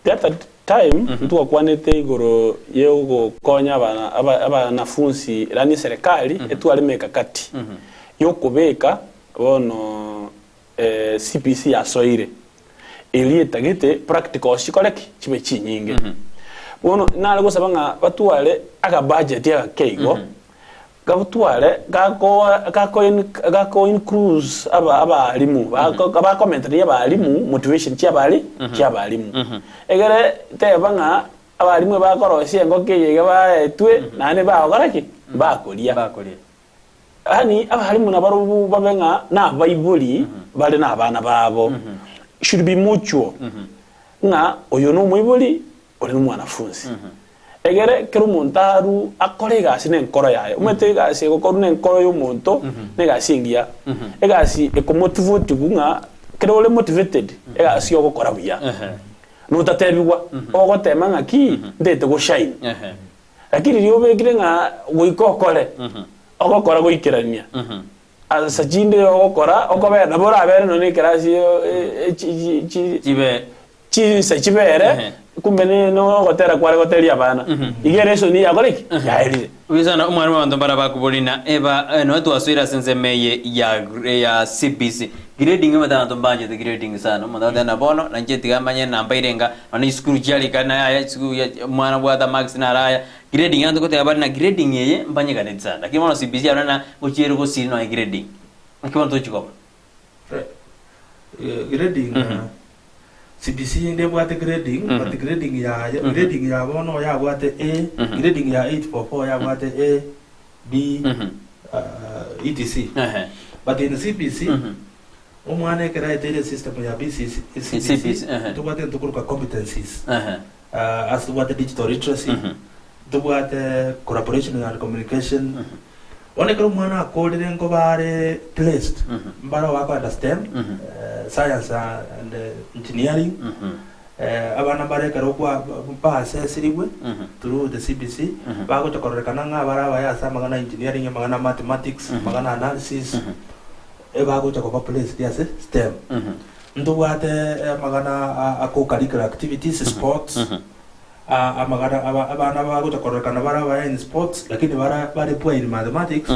The other time ntwakwanete igoro ye ogokonya abana abanafunsi yaani eserekari etware emekakati yokobeka bono CBC yasoire eria etagete practicals chikore ki? Chibe chinyinge. Bono nare gosaba ng'a batware akabudget agake igo, gabtware gakoa gako gako includes aba abalimu bako bakomentereria abalimu motivation chia abali chia abalimu. Egere teba ng'a abalimu ebakorosia engoko eye iga baetwe naende bagokora ki? Bakoria. Bakoria. Yaani abalimu nabarobwo babe ng'a nabaibori bare nabana babo, should be mutual, ng'a oyo nomoibori ore nomwanafunzi. Egere kera omonto aru akore egasi nenkoro yaye. Omanyete egasi egokorwa nenkoro ya omonto negasi engiya. Egasi ekomotivotigwa ng'a kera ore motivated egasi ogokora buya. Notatebigwa, ogotema ng'aki ntagete goshine. Lakini riria obekire ng'a goika okore, ogokora goikerania. Ase chinde ogokora okobera nabo orabere nonya ekerasi Chibe. Chinsa chibere, kumbe nogotera kware goteria abana. Iga eresoni yakora ki? Yaerire. Buya sana omwana bw'abanto mbara bakobori na eba noe twasoire ase ensemo eye ya ya CBC. Grading omanyete abanto mbanchete grading sana. Omonto agoteba na bono nainche tiga manye enamba ere enga nonya chisukuru chiarika na yaya chisukuru ya omwana obwate amarks naro aya. Grading abanto goteba bare na grading eye mbanyekaneti sana. Lakini bono CBC yarora na gochiere gosiri nonya grading. Naki bono tochi koba? Grading CBC ndebwate grading but grading yaye grading ya bono yabwate A grading ya 844 yabwate A B etc but in CBC omwana ekero aeteire system ya BCC CBC ntobwate egento tokoroka competencies ase tobwate digital literacy ntobwate collaboration and communication Bono ekero omwana akorire nkoba are placed, mbare obakoenda STEM, science and engineering, abana mbare ekero kwa baasesirigwe through the CBC, bagocha kororekana ng'a abare abaya ase amang'ana a engineering, amang'ana a mathematics, amang'ana a analysis, ebagocha koba placed ase STEM. Ntobwate amang'ana a co-curricular activities, sports, Amagana aba abana bagocha kororekana bare abaya in sports lakini bara bare poor in mathematics,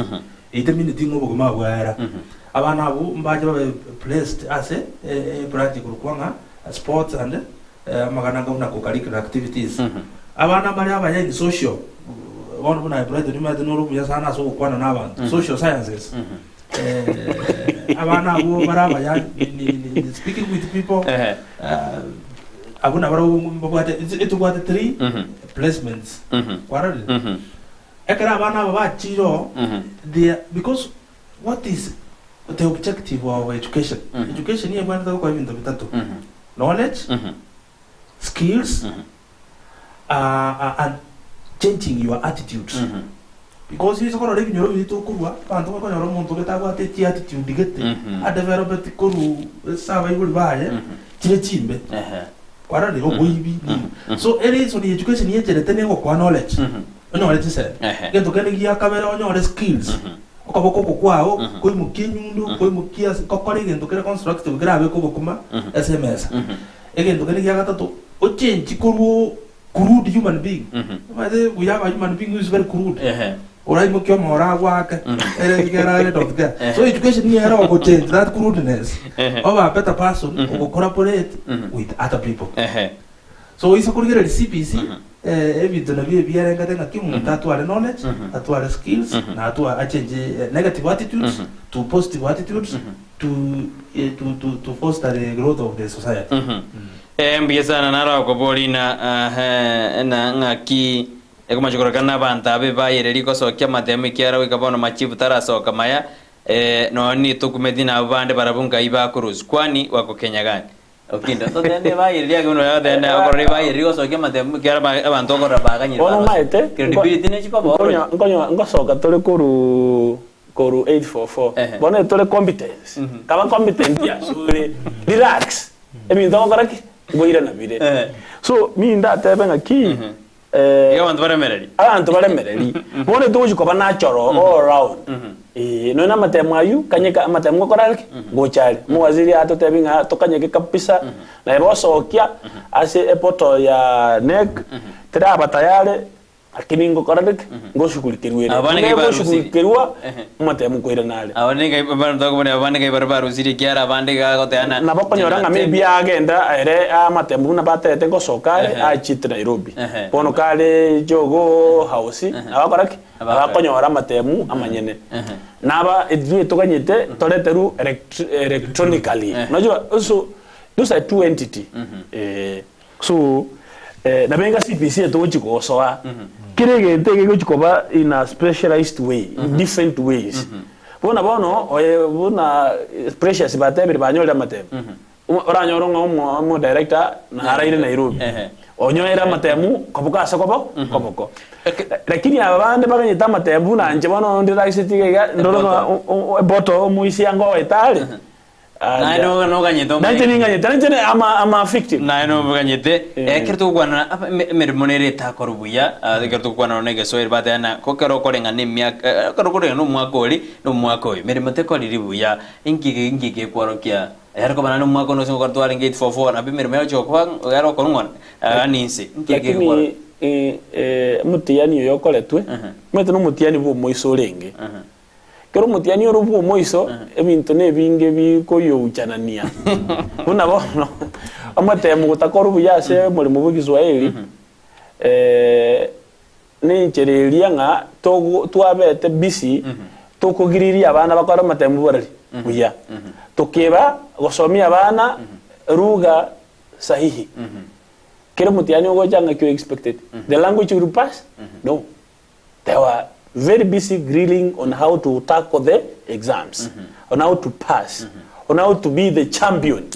ite minute ng'a obogima bwaera. Abana abwo mbache babe placed ase ebranch ekorokwa ng'a sports and amagana anga buna co-curricular activities. Abana mbare abaya in social, bono buna aye Brighton omanyete nore omuya sana ase ogokwana na abanto, social sciences. Abana abwo bare abaya in speaking with people, abwo nabarabwo mbabwate etobwate three placements kwarorire? Ekero abana aba bachire oo, they are because what is the objective of education? Education ebwenerete gokora ebinto bitato, knowledge, skills, and changing your attitudes. Because ase okorora ebinyoro biria tokorwa, abanto bakonyora omonto gete abwate chiattitude gete, adevelopeti korwa ase abaibori baye, chire chimbe. Kwarorire oboibi, nini. So ereason ya education yecherete negokoa knowledge, onyore chisemi. Egento kende gia kabere onyore skills, okoboko oko kwao, koimokia enyundo, koimokia ase gokora egento kere constructive kerabeke obokima ase emesa. Egento kende gia gatato, ochenchi korwa crude human being. Omanyete we have a human being who is very crude. Oraimokie omoro agwake, ere ekero are don't care. So education nigo ere ogochange that crudeness, obe a better person, ogocollaborate with other people. So oise korigereria CBC, ebinto nabio ebiarengete ng'aki omonto atware knowledge, atware skills, na atwa achange negative attitudes to positive attitudes, to to to to foster the growth of the society. Eh, mbuya sana naro akoboria na ehe na ng'aki ekomacha kororekana na abanto abe bayereri gosokia amatemo ekiagera goika bono machibu tarasoka maya eh, nonya nitokumeti nabwo bande barabwo ngai bakorusia kwani wako Kenya gani Okindo totende bayereri ake buna otende okorora ebayereri gosokia amatemo ekiagera ba abanto okorora baganyire Bono barosie omanyete, credibility nechikoba oroche. nkonya nkonya ngosoka tore korwa korwa 844 Ehe. bono tore competence kaba competent asore relax Ebinto ogokora ki? Ngoirana bire. So mi ndatebe ng'aki Iga abanto baremereri. Abanto baremereri. Bono togochi koba natural all round. Eh, nonya na amatemo aywo, kanyeka amatemo ngokora are ki? Ngocha are. Omowaziri atotebi ng'a tokanyeke kabisa, naye bosokia ase eportal ya NEC, teraba tayari. Lakini ngokora riki? Ngoshughulikerwa ere. Abana Buna nigo barusirie. egoshughulikerwa, omatemo nkoirana are. Aba nigo abanto tokobona abande nigo baria barusirie ekiara abande iga agoteba na Nabo okonyora ng'a maybe agenda ere amatemo buna batebete ngosoka are, Ehe. achiete Nairobi. Ehe. Bono kare Jogoo House, nabo akora ki? Nabo Nabo akora. akonyora amatemu amanyene. Ehe. Naba intwe toganyete toreterwe elect electronically. Ehe. Unajua so those are two entity. Eh. So nabo enga CBC etogochi gosoa kera egento egegochi koba in a specialized way, in different ways. Buna bono oye buna Precious batebire banyorire amatemu, oranyore ng'a omo omo director naraire Nairobi, onyorire amatemu koboko ase kobo koboko. Lakini aba bande baganyete amatemu buna inche bono ndiragiseti iga iga ndore ng'a eboto omoisia ngoeta are. Naye noganyete omanye. Nainche ninganyete, nainche ne ama ama victim. Naye noboganyete Eh. ekero togokwana aba- eme- emeremo nere etakorwa buya ah, ekero togokwana nonya na egeswahili bateba na ko ekero okoreng'ana na emiaka eh, ekero okoreng'ana na omwaka oria na omwaka oyo meremo tekoriri buya inki inki gekworokia. Yare koba naende omwaka one ase ngokora twarenge 844 nabo emeremo yagochia gokoba yare gokorwa ng'a yaani inse. Nki eke Lakini egekora? omotiyani oyo okoretwe, omanyete nomotiyani bw'omoiso orenge. Ekero omotiani ore bw'omoiso, ebinto nebinge bikoyouchanania. Buna bono, omotemu gotakorwa buya ase omoremo bw'Ekiswahili, nenchera eria ng'a togo twabete busy tokogiriria abana bakore amatemu borari buya. Tokeba gosomia abana lugha sahihi. Kera omotiani ogocha ng'aki o expected? The language will pass? No. They were very busy grilling on how to tackle the exams, on how to pass, on how to be the champion.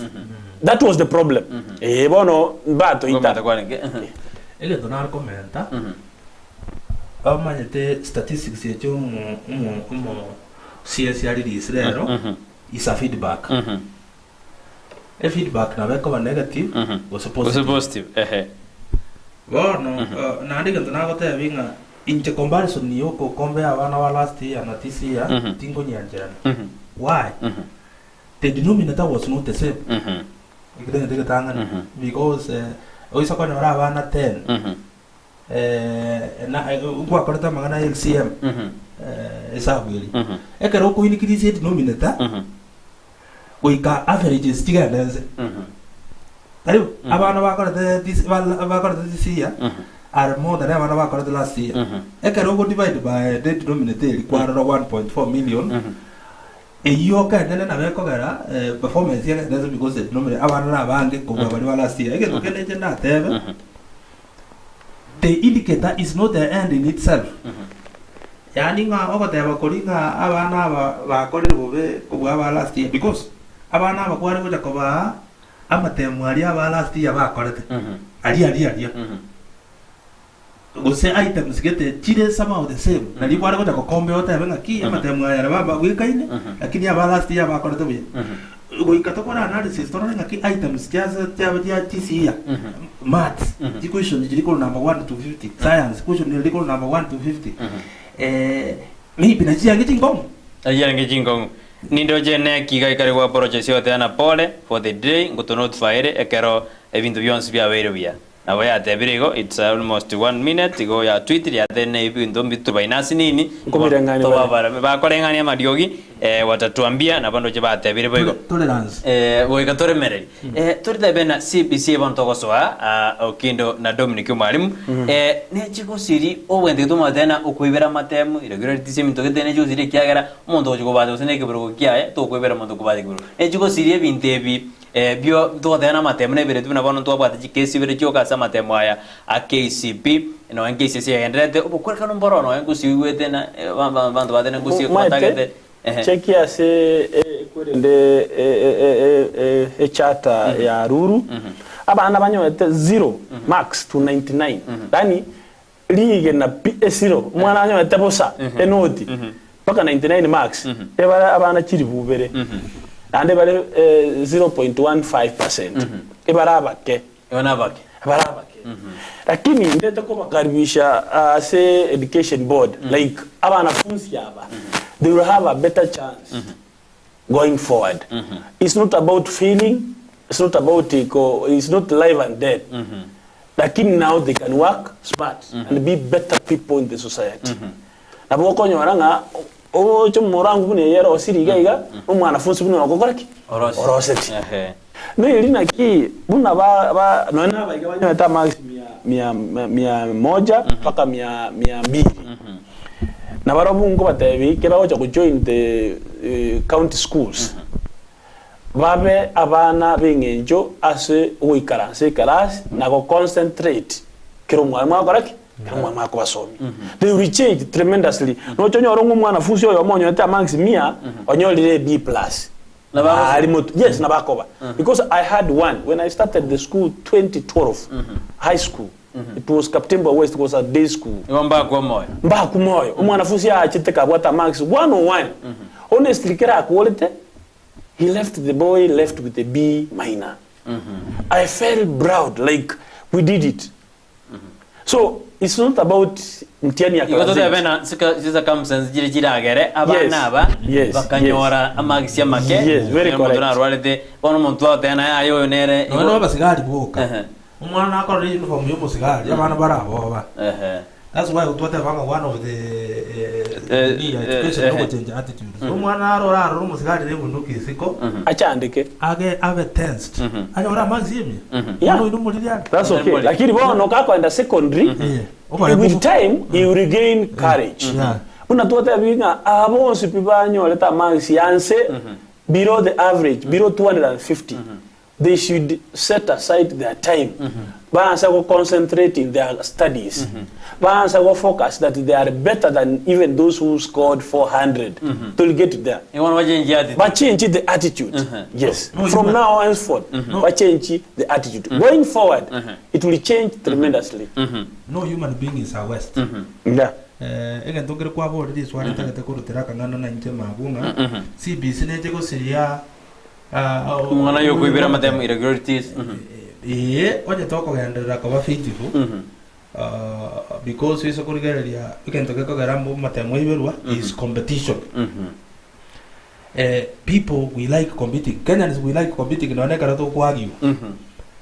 That was the problem. Eh, bono mbatoita. Komenta kwarenge. Egento nare komenta, omanyete statistics echi omo omo omo CS a release rero is a feedback. Efeedback nabo ekoba negative gose Gose positive. positive, ehe. Bono naende egento nagotebi ng'a inche comparison ya okocompare abana ba last year na this year tinkonyiancherana. Why? The denominator was not the same. Ekio negento egetang'ani because oise konyora abana 10 na nkwakorete amang'ana ya LCM esabu eria. Ekero okoincrease edenominator goika averages chigende nse. Tari abana bakorete this bakorete this year are more than abana bakorete last year. Ekero ogo divide by the denominator eria kwarora 1.4 million eyio ekenyene nabo ekogera performance egende nse because the denominator abana nabange kobua baria ba last year. Egento kende inche ndatebe The indicator is not the end in itself. Yaani ng'a ogoteba koria ng'a abana aba bakorire bobe kobua aba last year because abana aba kware gocha kobaa amatemo aria aba last year bakorete aria aria aria gose items gete chire somehow the same nario kware gocha gocompare otebe ng'aki amatemo aya nabo abwekaine lakini aba last year bakorete buya. Goika tokore analysis torore ng'aki items chiase chiaba chia chisiya, maths, chiquestion chiria korwa number 1 to 50, science question eria korwa number 1 to 50, maybe nachi chiange chinkong'u. Nachi chiange chinkong'u. Nindoche neki iga ekare gwa apologize oteana pole for the delay ngotonotify ere ekero ebinto bionsi biabeire buya. Nabo yatebire igo, it's almost one minute, igo ya tweet riatene ebinto mbitubaine asinini, Nkomireng'ania bare. tobabara bakoreng'ania amariogi eh, watatuambia nabo ndoche batebire boigo. Tolerance. Eh, goika toremereri eh, toritebe na CBC bono togosoa ah, Okindo na Dominic omwalimu eh, nechigosiri obwente tomate na okoibera amatemu irregularity eminto gete nechigosiri ekiagera omonto ogochi kobata gose na ekeburugo kiaye tokoibera omonto okobata ekeburugo nechigosiri ebinto ebi Ebio ntogoteba namatemo nebiretu buna bono ntwabwate chikesi ibere chioka ase amatemo aya a KCB, nonya KCSE yagendererete, obokwerekano mboro nonya ngosiigwete na abanto batene ngosiigwa Omanyete, batagete ehe. cheki ase ekwerende echarter ya Ruru, abana banyorete zero marks to 99, yaani rigena pi esiro, omwana anyorete bosa enoti mpaka 99 marks, ebare abana chilifu ibere, naende bare 0.15%, ebare abake. Igo nabake. Ebare abake. Lakini ndete kobakaribisha ase education board, like abanafunsi aba, they will have a better chance going forward. It's not about failing, it's not about ko, it's not life and death. Lakini now they can work smart and be better people in the society. Nabo okonyora ng'a ogocha omorangu buna eye erosiri iga iga, omwanafunsi buna oyo ogokora ki? Orosi. Oroseti. Ehe. Neri naki buna ba ba nonya na abaiga banyorete amarks mia mia mia moja mpaka mia mia mbili. Nabarobwo nkobatebi ekero bagocha gojoin the county schools, babe abana b'eng'encho ase ogoikaransa ekerasi na goconcentrate kera omwalimu agokora ki? Kera omwalimu akobasomia. They will change tremendously. Nocha onyore ng'a omwanafunsi oyomo onyorete amarks mia, onyorire a B plus. Ari motu. Yes, nabakoba. Because I had one when I started the school 2012, high school. It was Kaptembwa West, it was a day school. Igo mbakwe omoyo. Mbakwe moyo. Omwanafunsi aachete kabwate amarks 101. Honestly kera akorete, he left the boy left with a B minor. I felt proud like we did it. So it's not about mtihani ya Igo class totebe eight. na circumstances chire chiragere abana Yes, aba yes, bakanyora amagisi amake Yes, very Onye omonto correct. narwarete bono omonto agoteba naye aye oyo nere Nonya na abasigari boka. Ehe. Omwana akorora uniform ya omosigari, abana baraboba. Ehe. That's why twateba ng'a one of the Eh, nini ya eh, education eh, nogochange attitude. So omwana arore arore omosigari na ebunduki isiko, Achandike. age abe tensed. Anyore amagisi ime. Yeah. Omwana oyo nomoriri are. That's okay. Mwalimu. Lakini bono kakwenda secondary Eh, obare with bobo- time you regain courage. Yeah. Buna twatebi ng'a aba bonsi pi banyorete amarks yanse below the average, below 250. They should set aside their time. Baansa go concentrate in their studies. Baansa go focus that they are better than even those who scored 400. To get there. Igo bono bachenchie attitude. Bachange the attitude. Yes. No, you From ma- now henceforth, bachange the attitude. Going forward, it will change tremendously. No human being is a waste. Yeah. Eh, egento nkere kwaborire riswali ntagete korutera akang'ana na inche mabu ng'a CBC neche gosiria ah, Omwana yokoibera amatemo irregularities. Ee, onye tokogenderera koba faithful, ah, because ase korigereria egento gekogera mbu amatemo aiberwa is competition. Eh, people we like competing. Kenyans we like competing nonye ekero tokwagiwa.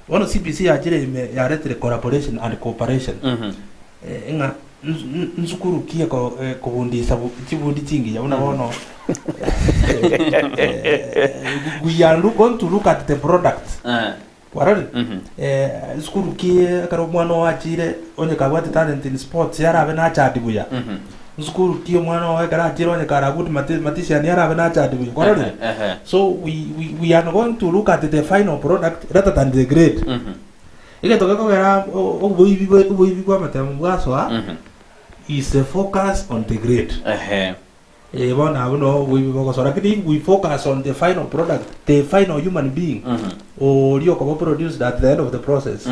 Bono CBC yachire ime yaretire collaboration and cooperation. Eh, ng'a nsukuru ki eko kobundisa chibundi chingiya buna bono we are going to look at the product. Kwarorire? Eh, sukuru ki ekero omwana ogo achire onye kabwate talent in sports yarabe nachadi buya. Sukuru ki omwana ogo ekero achire onye kara good mathematician yarabe nachadi buya. Kwarorire? So we, we, we are going to look at the final product rather than the grade. Egento gekogera oboibi oboibi bwa amatemo bwasoa is the focus on the grade. Eh, bono abwo noo oboibi bogosoa lakini if we focus on the final product, the final human being oria okoba produced at the end of the process,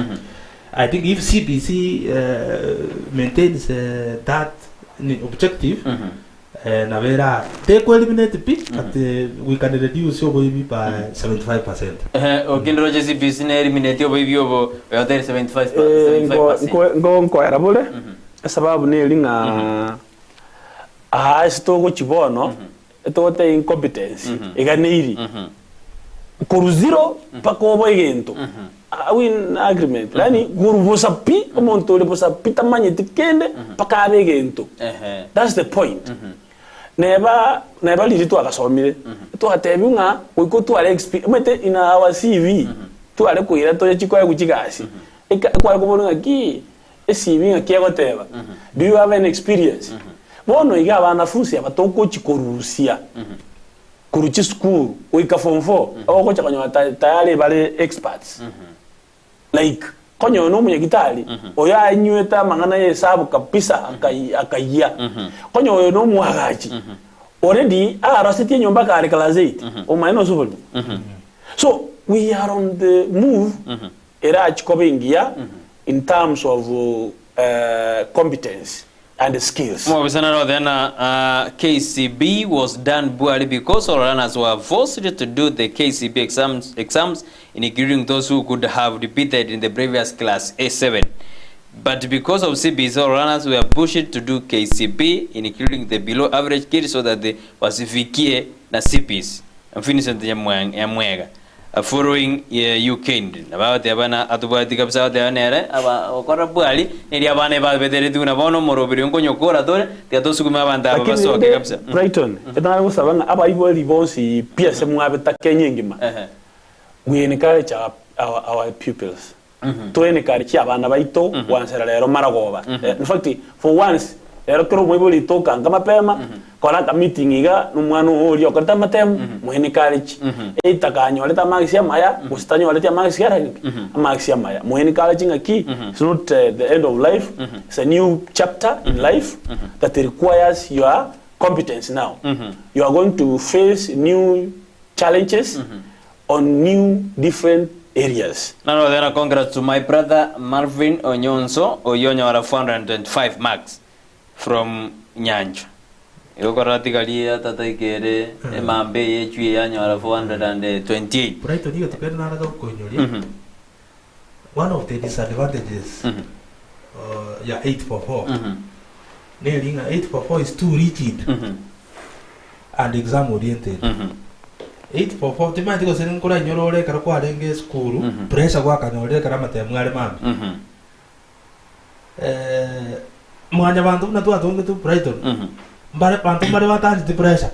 I think if CBC maintains that objective, nabo era teko eliminate pi but we can reduce oboibi by 75%. Ehe, okende roche CBC ne eliminate oboibi obo oyotere 75 Eh, nko- 75%. nko- nko- nkoera bore esababu neri ng'a aa ase togochi bono etogoteba incompetence eganeiri korwa zero mpaka obo egento Are we in agreement yaani korwa bosa pi omonto ore bosa pi tamanyeti kende mpaka abe egento That's the point. Neba neba riria twagasomire twatebiwa ng'a goika otware expe omanyete in our CV tware koira toche chikoegwa chigasi eka ekware koborwa ng'a ki ecv ng'aki egoteba do you have any experience bono iga abanafunsi aba togochi korusia korwa chisukuru goika form four ogocha konyora ta tayari bare experts Like konya oyo nomonyagitari, oyo anywete amang'ana y'esabu kabisa akai- akayia. Konya oyo nomwagachi, already arosetie enyomba kare class eight, omanye nose oborimo. So we are on the move erachi koba engiya in terms of competence and skills. Omobisa naro oteba na KCB was done poorly because all learners were forced to do the KCB exams, exams including those who could have repeated in the previous class A7. But because of CBC all learners were pushed to do KCB including the below average kids so that they wasifikie na CBC. Vincent Nyamwega Following you kindly. Nabo agoteba buna atobwati kabisa agoteba nere aba gokora bwari neri abana ebabeteretie buna bono omoroberi oyo nkonyokora tore tiga tosugume abanto aba Lakini basoke rende kabisa. Brighton, etang'ani gosaba ng'a abaibori bonsi pi ase mwabeta Kenya engima, we encourage our, our, our pupils. To encourage abana baito gwansera rero maragoba. In fact, for once, rero kera omoibori toka nka mapema, kora aka meeting iga na omwana oo oria okorete amatemu, mo encourage. Either kanyorete amarks amaya, gose tanyoreti amarks kera ki? Amarks amaya. Mo encourage ng'aki, it's not the end of life, it's a new chapter in life that requires your competence now. You are going to face new challenges on new different areas. Naro goteba congrats to my brother Marvin Onyonso oyio onyora 425 marks from Nyanchwa. Igo korora tigari ya tata ikere emambe eye echwe eye anyora 428. Brighton igo tikeri nare gokoinyoria. One of the disadvantages. ya 844 neri ng'a 844 is too rigid and exam oriented. 844 timanyeti gose nkorainyore ore ekero kwarenge esukuru pressure gwakanyorire ekero amatemu are mambia. Eh, mwanyabanto buna twatongetwe Brighton mbare banto mbare batancheti pressure.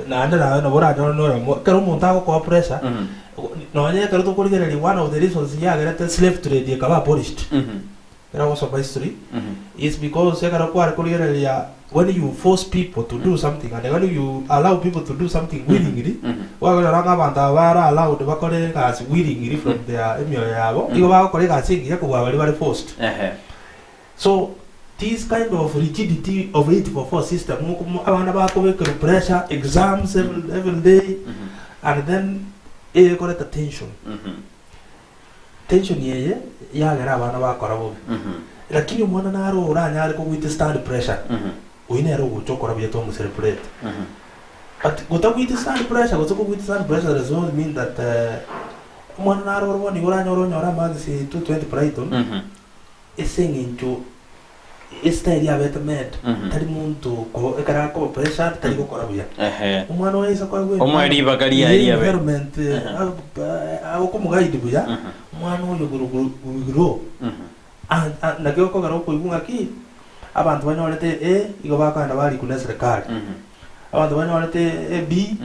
Naende naye nabo oranyore noyomo, ekero omonto agokoa pressure, nonye ekero tokorigereria one of the reasons yagerete slave trade ekaba abolished, ekero ogosoma history, is because ekero kware korigereria when you force people to do something and when you allow people to do something willingly, gwakonyora ng'a abanto aba bare allowed bakore egasi willingly from their emioyo yabo, igo bagokora egasi engiya kobua baria bare forced. So this kind of rigidity of 844 system mokomo abana bakobekerwa pressure exams every, every day and then ekoreta tension tension eye yagera abana bakora bobe lakini omwana naro oranyare ko withstand pressure oyio nere ogocha okora buya tomo celebrate but gota withstand pressure gose ko withstand pressure does not mean that omwana naro ore bono igo oranyore onyore amarks 220 Brighton Ase engencho estyle yabete mad, tari monto ko ekero akoba pressured tari gokora buya. Ehe. Omwana oye ase koegwa Omoe ribaga riaye ye riabe. environment agokomoguide buya, omwana oyo will will grow. Naki okogera okoigwa ng'aki, abanto banyorete A igo bakogenda barikwa na eserekari, abanto banyorete B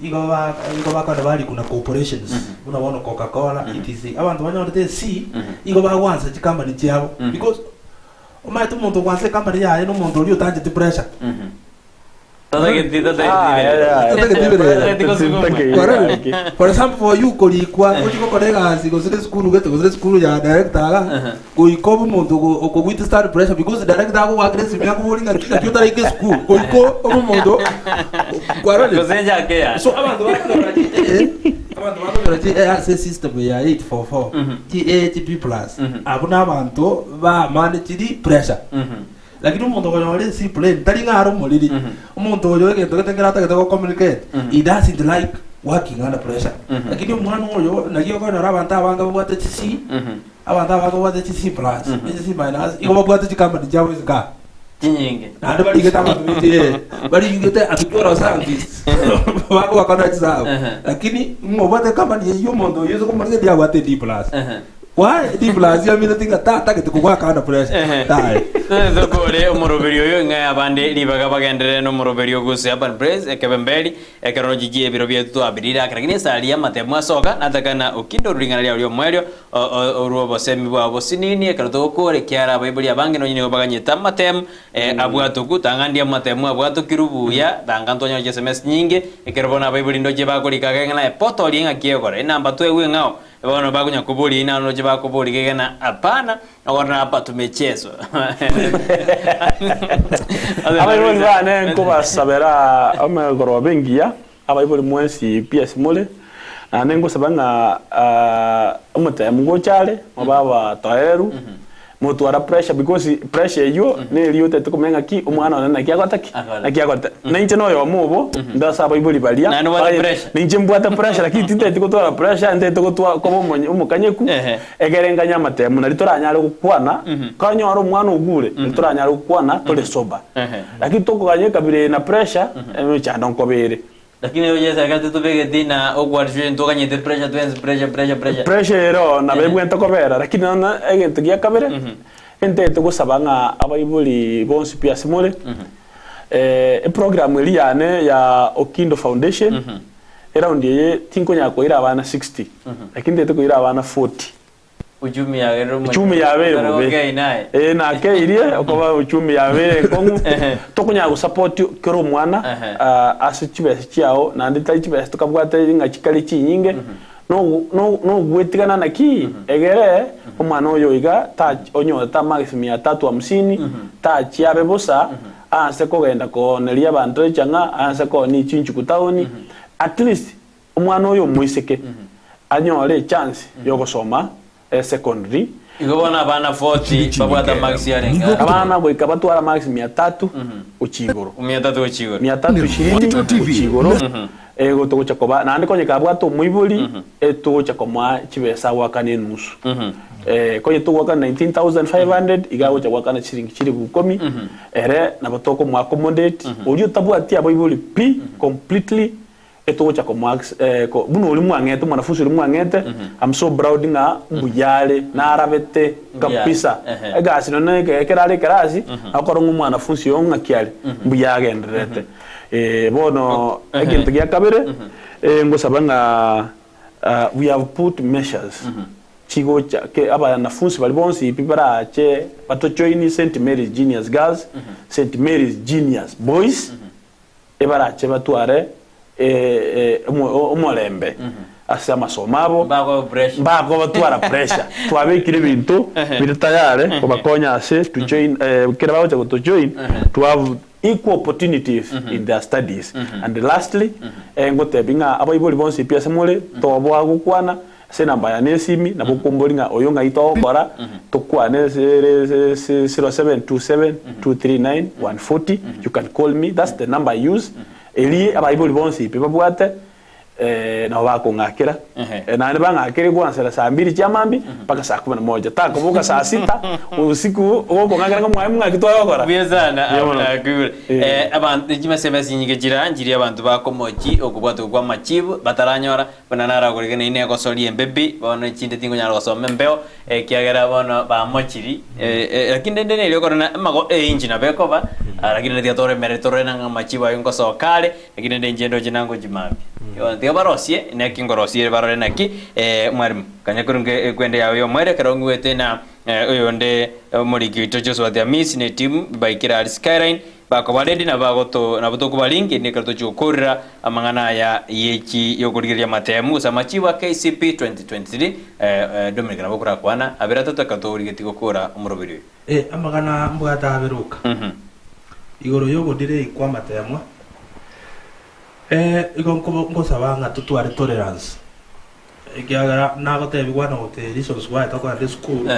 Igo ba igo bakogenda barikwa na corporations buna bono Coca Cola etc. Abanto banyorete ec igo bagwansa chicompany chiabo because omanyete omonto ogwansa ecompany yaye na omonto oria otancheti pressure. Tatageti tatageti Ah, yeah, yeah. Tatageti birere. Tatageti gosugumwa. Tatageti Kwarorire? gaki. For example for you korikwa gochi gokora egasi gose na esukuru gete gose na esukuru ya director iga goika obe omonto ogo oko withstand pressure because director agogoakera esimi akobori ng'aki naki otaraika esukuru goika obe omonto kwarorire? Gose enchake yaye. So abanto bakonyora chi A, abanto bakonyora chi A ase esystem ya 844, chi A, chi B plus, abwo na abanto bamanechiri pressure. Lakini omonto okonyora ec plain tari ng'a are omoriri, omonto oyo egento gete nkere atagete go communicate, he doesn't like working under pressure. Lakini omwana oyo naki okonyora abanto abange babwate chi C, abanto abange babwate chi C plus, ne chi C minus, igo babwate chicompany chiabo isiko aa. Chinyinge. Naende barigete abanto bete eh, barigete atukiora scientists bagokana chisabu. Lakini ng'a obwate ecompany eywo omonto oywo ase komorigereria abwate D plus. Why D plus yamineti ng'a tatagete kogwaka under pressure. Ehe. Taye. Tokore omoroberi oyo ng'a abande ribaga bagenderere nomoroberi ogose Urban Praise ekebemberi ekero nochichie ebiro bietu twabirire ake lakini esari y'amatemu asoka natakana okinde oru ring'ana riao ri'omoerio o- o- orwo obosemi bwao bosinini ekero togokora ekiara abaibori abange nonye nigo baganyete amatemu eh, abwatoku tang'a amatemu abwatokirwe buya tanga ntwanyora chiSMS nyinge ekero bono abaibori ndoche bakorika ake ng'a naye poto orie ng'aki egora enamba twegwe ng'ao Bono bakonya koboria inwe noroche bakoboria kegena hapana, ogoteba hapa tumechezwa. Abaibori bane nkobasabera omegoroba engiya, abaibori mwensi pi ase more, naende nkosaba ng'a ah, omotemu ngocha are, mobe abatoereru, motwara pressure because pressure eywo neri otagete komanya ng'aki omwana one naki agota ki? Akore. Naki agote. Na inche noyomo obo, inde ase abaibori baria, Naende obwate baye- pressure. ninche mbwate pressure lakini tintageti gotwara pressure, ntagete gotwa koba omonye omokanyeku, Ehe. ekere nkanye amatemu nari toranyare gokwana, kanyore omwana ogure, nari toranyare gokwana tore sober. Ehe. Lakini tokoganya ekabira eye na pressure, emechando nkoba ere. Lakini oye serikali totobegeti na okwarishwa intwe okanyete pressure twensi pressure pressure pressure. Pressure ero nabo ebwenerete kobera lakini nonya egento gia kabere, ntagete gosaba ng'a abaibori bonsi pi ase more, eprogram eria yane ya Okindo Foundation, eround eye tinkonyara koira abana 60, lakini ntagete koira abana 40. Uchumi yagerire omochie. Uchumi yabeire Otari bobe. gokei naye. Eh, nakeirie okoba uchumi yabeire enkong'u Ehe. tokonyara gosupport kera omwana Ehe. ah, ase chibesa chiao naende tari chibesa tokabwate ng'a chikare chinyinge nogo- no- nogwetigana naki egere omwana oyo iga ta onyorete amarks mia tatu hamsini tachia abe bosa aanse kogenda kooneria abanto echang'a aanse koonia chinchuku town at least Omwana oyo omoiseke anyore echance yogosoma esecondary. Igo bono abana 40 babwate amarks arenge Nigo Abana goika batware amarks mia tatu gochia igoro. Mia tatu gochia igoro. Mia tatu ishirini gochia igoro ego togocha koba naende konya kabwate omoibori etogocha komoa chibesa agoakana enusu. Konya togoakana 19,500 iga agocha goakana chiringi chilifu ikomi, ere nabo tokomoa accommodate, oria otabwati abaibori pi completely, etogocha komoa buna oria mwang'ete omwanafunsi oria mwang'ete, I'm so proud ng'a mbuya are, narabete kabisa. Egasi nonye na ekero are ekerasi, agokora ng'a omwanafunsi oyo ng'aki are, mbuya agendererete. Bono egento gia kabere, ngosaba ng'a we have put measures chigocha ke abanafunsi baria bonsi pi barache batojoini St Mary's Juniors Girls, St Mary's Juniors Boys, ebarache batware omorembe ase amasomo abo, mbakobatwara pressure. Twabekire ebinto bire tayare kobakonya ase to join kera bagocha gotojoin to have equal opportunities in their studies. And lastly, ngotebi ng'a abaibori bonsi pi ase more, toboa gokwana ase enamba yane y'esimi, nabo okombori ng'a oyo ng'ai togokora, tokwane ase ere 0727 239 140, you can call me, that's the number I use, eria abaibori bonsi pi babwate, nabo bakong'akera, naende bang'akere goansera saa mbiri chia mambia mpaka saa kumi na moja, takoboka saa sita usiku ogokong'akera ng'a mwalimu ng'aki twagokora. Buya sana Mbuya mono. nakwigure. Abanto chimaseme chinyinge chiranchirie abanto bakomochi okobwatwa kwa amachibu bataranyora buna naragorire naende negosoria embebi bono chinde tinkonyara gosoma embeo ekiagera bono bamochiri lakini rende neri okorora amago einchi nabo ekoba lakini tiga toremere torore ng'a amachibu aywo ngosoka are. Lakini rende inche ndoche nangochia mambia. Bono tiga barosie, naki nkorosia ere barore naki mwalimu. Kanya korwa nke ekwende yao y'omoerio ekero ng'igwete na oyonde omoriki oito Joshua Amiss ne etimu baikire aria Skyline bakoba ready nabo bagoto nabo tokobaringa erinde ekero tochia gokorera amang'ana aya yechi yokorigereria amatemu gose amachibu a KCP 2023 Dominic nabo okorakwana abere atato ekero torigetie gokora omoroberi oyo. Amang'ana mbwate abere oka igoro y'ogodelay kw'amatemwa, igo nkosaba ng'a totware tolerance, ekiagera nagotebigwa one of the reasons why tokogenda esukuru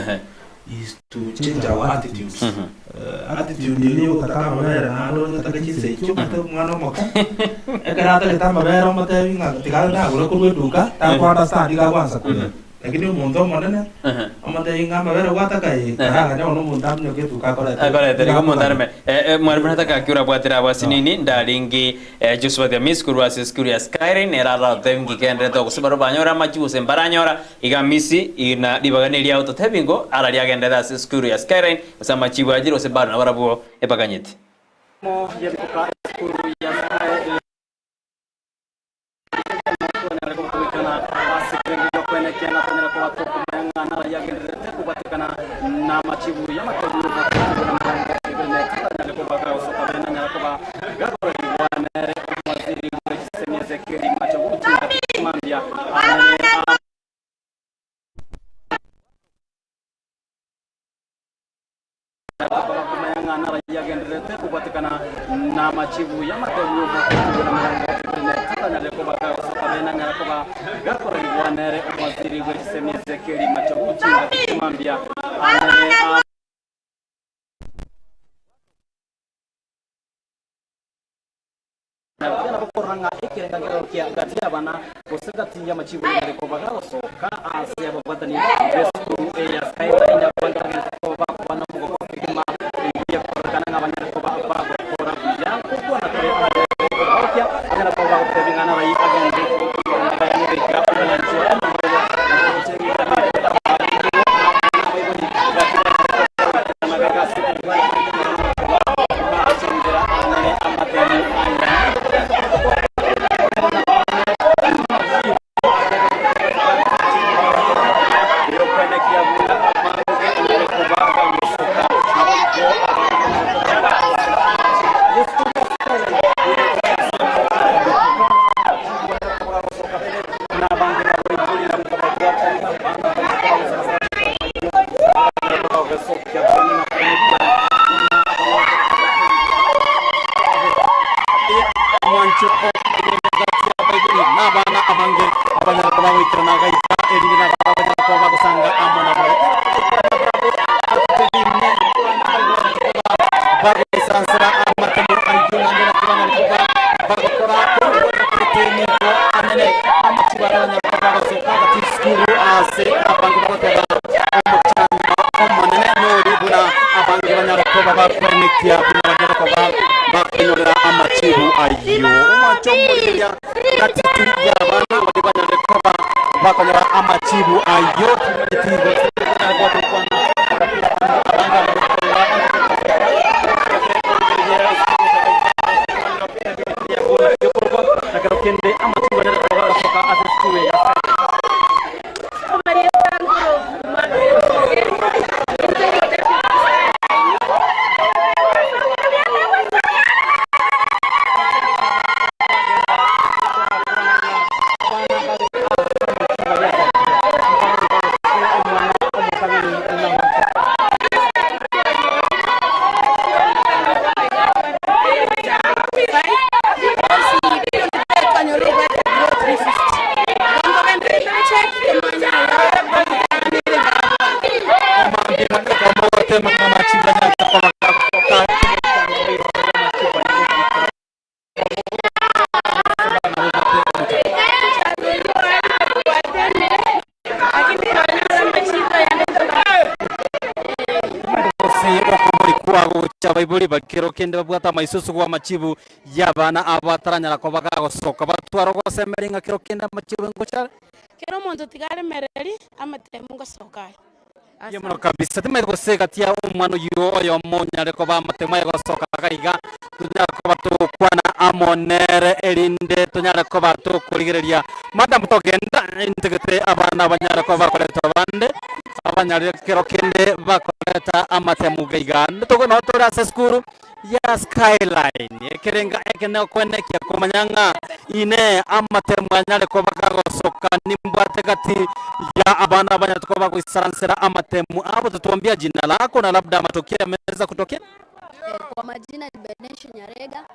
is to change our attitudes. Attitude eria yogotaka amabere naende onye otake chinsa echio omanyete omwana omoke, ekero atagete amabere omotebi ng'a tiga nagure korwa eduka, tako understand iga agwansa koria. Lakini omonto omonene omotebi ng'a amabere gwataka ee, karaganye bono omonto aminyoke etuka akorete. Akorete nigo omonto areme. Mwalimu nataka aki orabwatire abwo asinini ndarenge Josephat Amisi korwa ase esukuru ya Skyline ere aratotebie nki kenderete gose barabwo banyore amachibu gose mbaranyora iga Amisi na ribaga neriao totebi ngo arari agenderete ase esukuru ya Skyline gose amachibu ajire gose bado nabarabwo ebaganyete. Mo yabikoka esukuru ya Skyline. Bakomanya ng'a narayia agendererete kobwatekana namachibu y'amatebio 2023 anyare koba kagosoka bene anyare koba gakororigwa nere omowaziri bwe chisemi Ezekiel Machogu chingaki chimambia anere a Nabo bakorora ng'a ekereng'angerero kia gati y'abana gose gati y'amachibo nigo koba gagosoka ase ababwatani b'esukuru ya Skyline abanto bagenderete koba bakoba nomogoko kegima erio kororekana ng'a banyare koba bagokora buya kobwana kore omogokia banyare koba bagotebia ng'a narai agende goika omwancho omonene Nabana abange abanyara koba goikerana gaika erinde nabo abanyara koba bagosanga amo nabo. Bagoisansera amatemo ayio naende naki banyare koba bagokora korwa korwa anene amachibo aria banyare koba bagosoka gati sukuru ase abange bagoteba. Omwancho omorigereria gati y'abana baria banyarire koba bakonyora amachibu ayio timanyeti gose tonyare koba togokwana abange Ekero kende amachibu anyare koba gagosoka ase esukuru eye ya Skyline. Gose okomori kwago gochia abaibori ba kero kende babwate amaisusu gwa amachibu y'abana abo bataranyara koba gagosoka batware ogosemeria ng'a kero kende amachibu ngocha are. Kera omonto tiga aremereri amatemu ngosoka are. Mbuya mono kabisa timanyeti gose gati ya omwana oyio oyomo onyare koba amatemo aye gosoka iga iga tonyare koba togokwana amo nere erinde tonyare koba tokorigereria madam togenda ntagete abana banyare koba bakoreta abande abanyarire kero kende bakoreta amatemo iga iga ntogo noo tore ase esukuru ya Skyline ekerenga eke nokwenekia komanya ng'a inee amatemo anyare koba kagosoka nimbwate gati ya abana abanyarete koba bagoisaransera amatemo abo tatuambia jina lako na labda matokeo yameweza kutokea. Kwa majina ni Benesho Nyarega.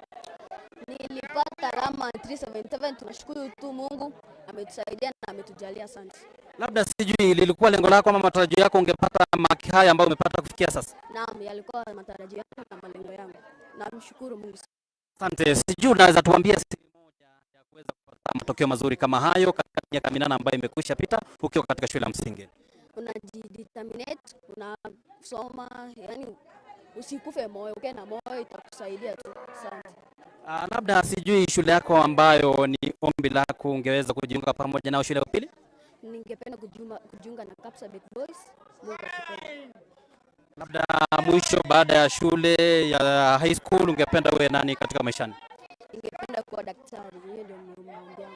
Nilipata alama 377. Tunashukuru tu Mungu ametusaidia na ametujalia, asante. Labda sijui lilikuwa lengo lako ama matarajio yako ungepata maki haya ambayo umepata kufikia sasa? Naam, yalikuwa matarajio yangu na malengo yangu. Namshukuru Mungu. Asante. Sijui unaweza tuambia siri moja ya kuweza kupata matokeo mazuri kama hayo katika miaka minane ambayo imekwisha pita ukiwa katika shule ya msingi. Unajideterminate, unasoma, yani usikufe moyo, ukae na moyo itakusaidia tu. Asante. Labda sijui shule yako ambayo ni ombi lako ungeweza kujiunga pamoja nao shule ya upili? Ningependa kujiunga na Kapsabet Boys. Mungu akipenda. Labda mwisho baada ya shule ya high school ungependa uwe nani katika maishani? Ningependa kuwa daktari, hiyo ndio maombi yangu.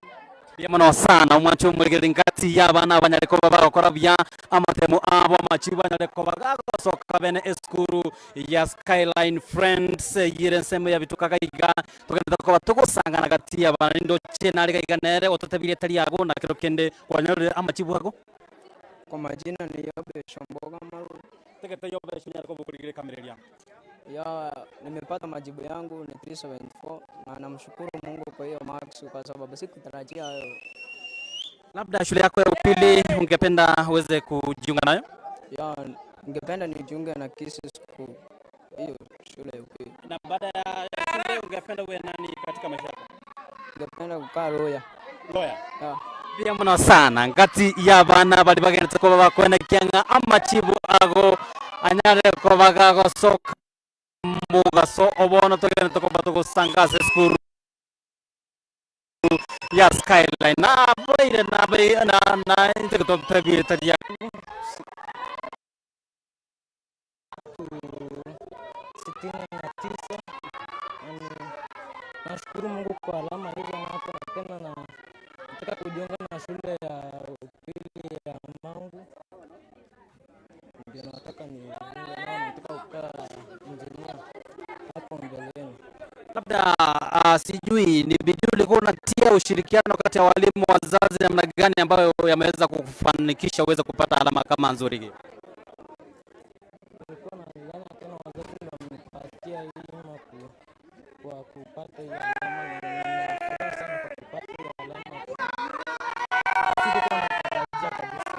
Mbuya mono sana omwancho omwegereri ngati y'abana abanyare koba bagokora buya amatemo abo amachibu anyare koba gagosoka bene esukuru ya Skyline Friends eyire ensemo ya bituka gaiga togenderete koba togosangana gati y'abana nindoche nare gaiga nere ototebirie etari ago na kero kende kwanyorire amachibu ago. Kwa majina ni Yobe Shomboga Maru. Tegete Yobe Shonyara koba okorigire ekamereria. Ya, nimepata majibu yangu ni 374 na namshukuru Mungu kwa hiyo marks kwa sababu sikutarajia hayo. Labda shule yako ya upili ungependa uweze kujiunga nayo? Ya, ningependa nijiunge na Kisii School, hiyo shule ya upili. Na baada ya shule ungependa uwe nani katika maisha yako? Ningependa kukaa lawyer. Lawyer? Ya. Mbuya mono sana ngati y'abana baria bagenderete koba bakwenekia ng'a amachibu ago anyare koba gagosoka mogaso obono togenderete koba togosanga ase esukuru ya Skyline. Nabaire nabai na na intwe totebire tari 69. Nashukuru Mungu kwa alama hizo napo na tena na nataka kujiunga na shule ya upili ya Mangu. Ndio nataka nijiunge nao, nataka kukaa engineer hapo mbeleni. Labda sijui ni bidii ulikuwa unatia ushirikiano kati ya walimu wazazi namna gani ambayo yameweza kukufanikisha uweze kupata alama kama nzuri hii? Nilikuwa nadhani tena wazazi ndio wamenipatia hii hima kwa kupata hii alama na ninafurahi sana kwa kupata hii alama. Sikuwa natarajia kabisa.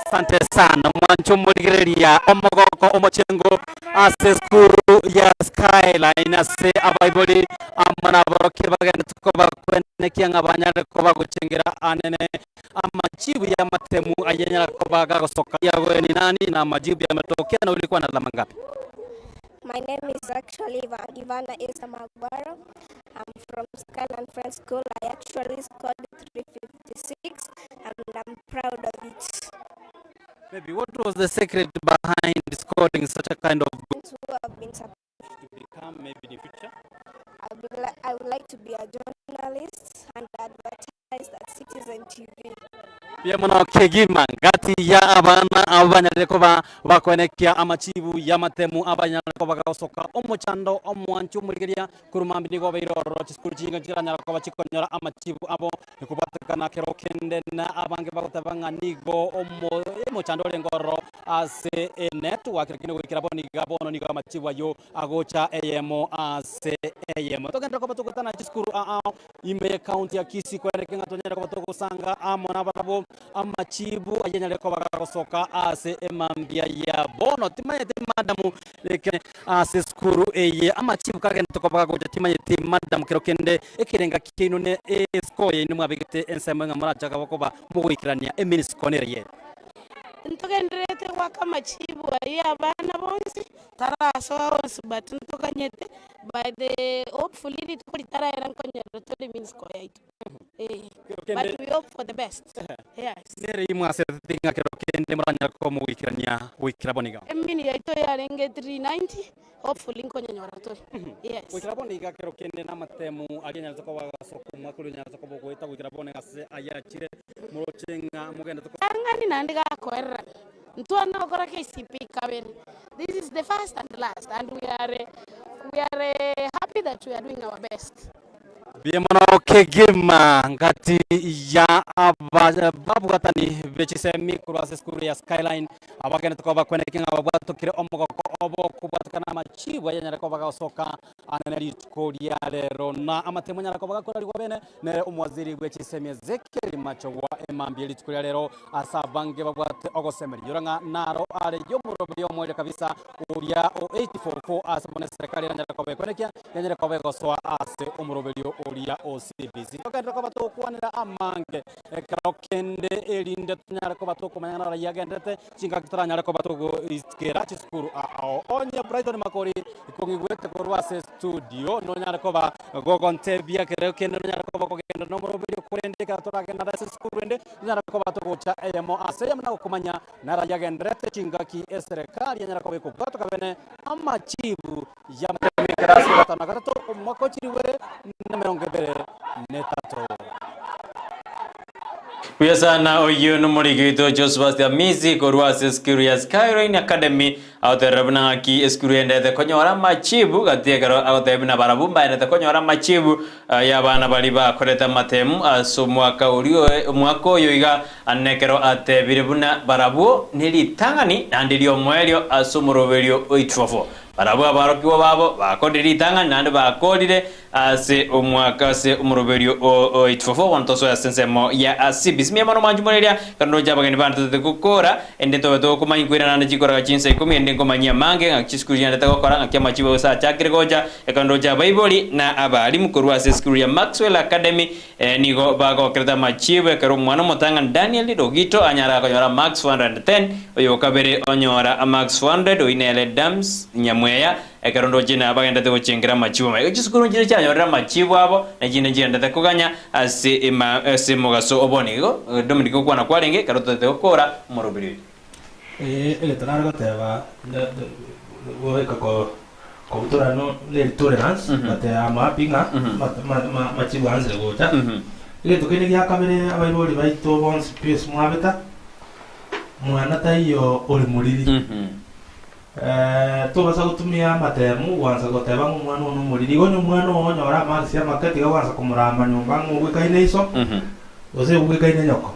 Asante sana mwancho morigereria omogoko omochengo ase esukuru ya Skyline ase abaibori amo na aborokia bagenderete koba kwenekia ng'a banyare koba gochengera anene amajibu ya matemu ayenyara koba gagosoka yago ni nani na majibu yametokea na ulikuwa na alama ngapi? My name is actually Ivana Esther Magbaro. I'm from Skyland Friends School. I actually scored 356 and I'm proud of it. Maybe what was the secret behind scoring such a kind of good Who have been supporting to become maybe in the future? I would, I would like to be a journalist and advertise at Citizen TV. Mbuya mono kegima gati ya abana abo banyarire koba bakoenekia amachibu y'amatemu abanyarire koba bagosoka omochando omwanchi omorigeria korwa mambia nigo babeire ororo chisukuru chinge chiranyara koba chikonyora amachibu abo ekobwatekana kero kende na abange bagoteba ng'a nigo omo omochando orenge ororo ase enetwork lakini goikera bono iga bono nigo amachibu ayio agocha eyemo ase eyemo. Togenderere koba togotana chisukuru ao ime y'ecounty ya Kisii kwereke ng'a tonyare koba togosanga amo nabarabwo amachibu ayanyare koba gagosoka ase emambia ya bono. Timanyeti madam reke ase esukuru eye amachibu kagenderete koba gagocha timanyeti madam kero kende ekerenga kiaino ne escore yaino mwabegete ensemo ng'a morachake koba mogoikerania eminisiko nere ye. Ntogendererete goaka amachibu ayio y'abana bonsi, tarasoa onsi but ntoganyete by the hopefully rituko ritaraera nkonyora tore minsiko yaito eh, but we hope for the best yes. Nere imwasetete ng'a kero kende moranyare komogoikerania goikera bono iga. Emini yaito yarenge 390 hopefully nkonyonyora tore yes. Goikera bono iga kero kende namatemu aria anyarete koba agasoka omwaka oria onyarete koba ogoeta goikera bono iga ase ayachire moroche ng'a mogendete ko. Tang'ani naende gakoererana Ntwana gokora KCPE kabere, this is the first and last and we are we are happy that we are doing our best. Mbuya mono kegima ngati ya ababwatani be chisemi korwa ase esukuru ya Skyline abagenete koba bakweneki ng'a babwatokire omogoko obo kobwatekana amachibu ayanyare koba bagosoka Ane rituko ria rero, na amatemo anyare koba gakorarigwa bene nere omwaziri bwe chisemi Ezekiel Machogwa emambia rituko ria rero ase abange babwate ogosemeria. Rora ng'a naro are y'omoroberi omoerio kabisa oria o 844 ase bono eserekari eranyare koba ekwenekia yanyare koba egosoa ase omoroberio oria o CBC. Togenderere koba togokwanera amange ekero kende erinde tonyare koba tokomanya ng'a narayia agenderete Chingaki toranyare koba togoikera chisukuru ao. Onye Brighton Makori kong'igwete korwa ase studio nonyare koba gogontebia kero kende nonyare koba okogenda nomoroberio korende ekero toragenda ase esukuru ende tonyare koba togocha eyemo ase eyemo na gokomanya nara yagenderete chingaki eserekari enyare koba ekobwatoka bene amachibu y'amatemo ekerasi ya gatano na gatato omwaka o chilifu na emerongo ebere na etato. Buya sana oyio nomoriki oito Josphat Amisi korwa ase esukuru ya Skyline Academy agoterera buna ng'aki esukuru endete konyora amachibu gati ekero agotebia buna barabwo mbaendete konyora amachibu ya abana baria bakorete amatemu ase omwaka oria omwaka oyo iga ane ekero atebire buna barabwo neritang'ani naende riomoerio ase omoroberio oitwofo Barabwo aborokigwa babo bakorire ritang'ani naende bakoorire ase omwaka ase omoroberio o 844 bono tosoe ase ensemo ya Asibis. Mbuya mono mwanchi more eria, ekero ndoche abageni bande totete gokora, ende ntobe tokomanya nkoirana naende chikoraga chinsa ikomi, ende nkomanyia amange ng'aki chisukuru chiandete gokora, ng'aki amachibu gose achakire gocha, ekero ndoche abaibori na abalimu korwa ase esukuru ya Maxwell Academy Nigo bagokerete amachibu ekero omwana omotang'ani Daniel Rogito anyara konyora marks 410, oyo okabere onyora marks 400, oyio nere Dams Nyamweya, ekero ndoche na bagendete gochengera amachibu amaya. Igo chisukuru nchire chianyorire amachibu abo, na echinde nchigendete koganya ase ema ase mogaso o bono. Igo Dominic gokwana kwarenge ekero totagete gokora omoroberi oyo. Ee, egento nare goteba goika ko kobutora no ne tolerance but I'm happy ng'a machibu ansire gocha. Egento kende gia kabere abaibori baito bonsi pi ase mwabeta, mwana taiyo ore moriri. Tobasa gotumia amatemu gwansa goteba ng'a omwana one omoriri. Igo onye omwana oo onyore amarks amake tiga gwansa komoramba nyomba ng'a obwekaine iso gose obwekaine nyoko.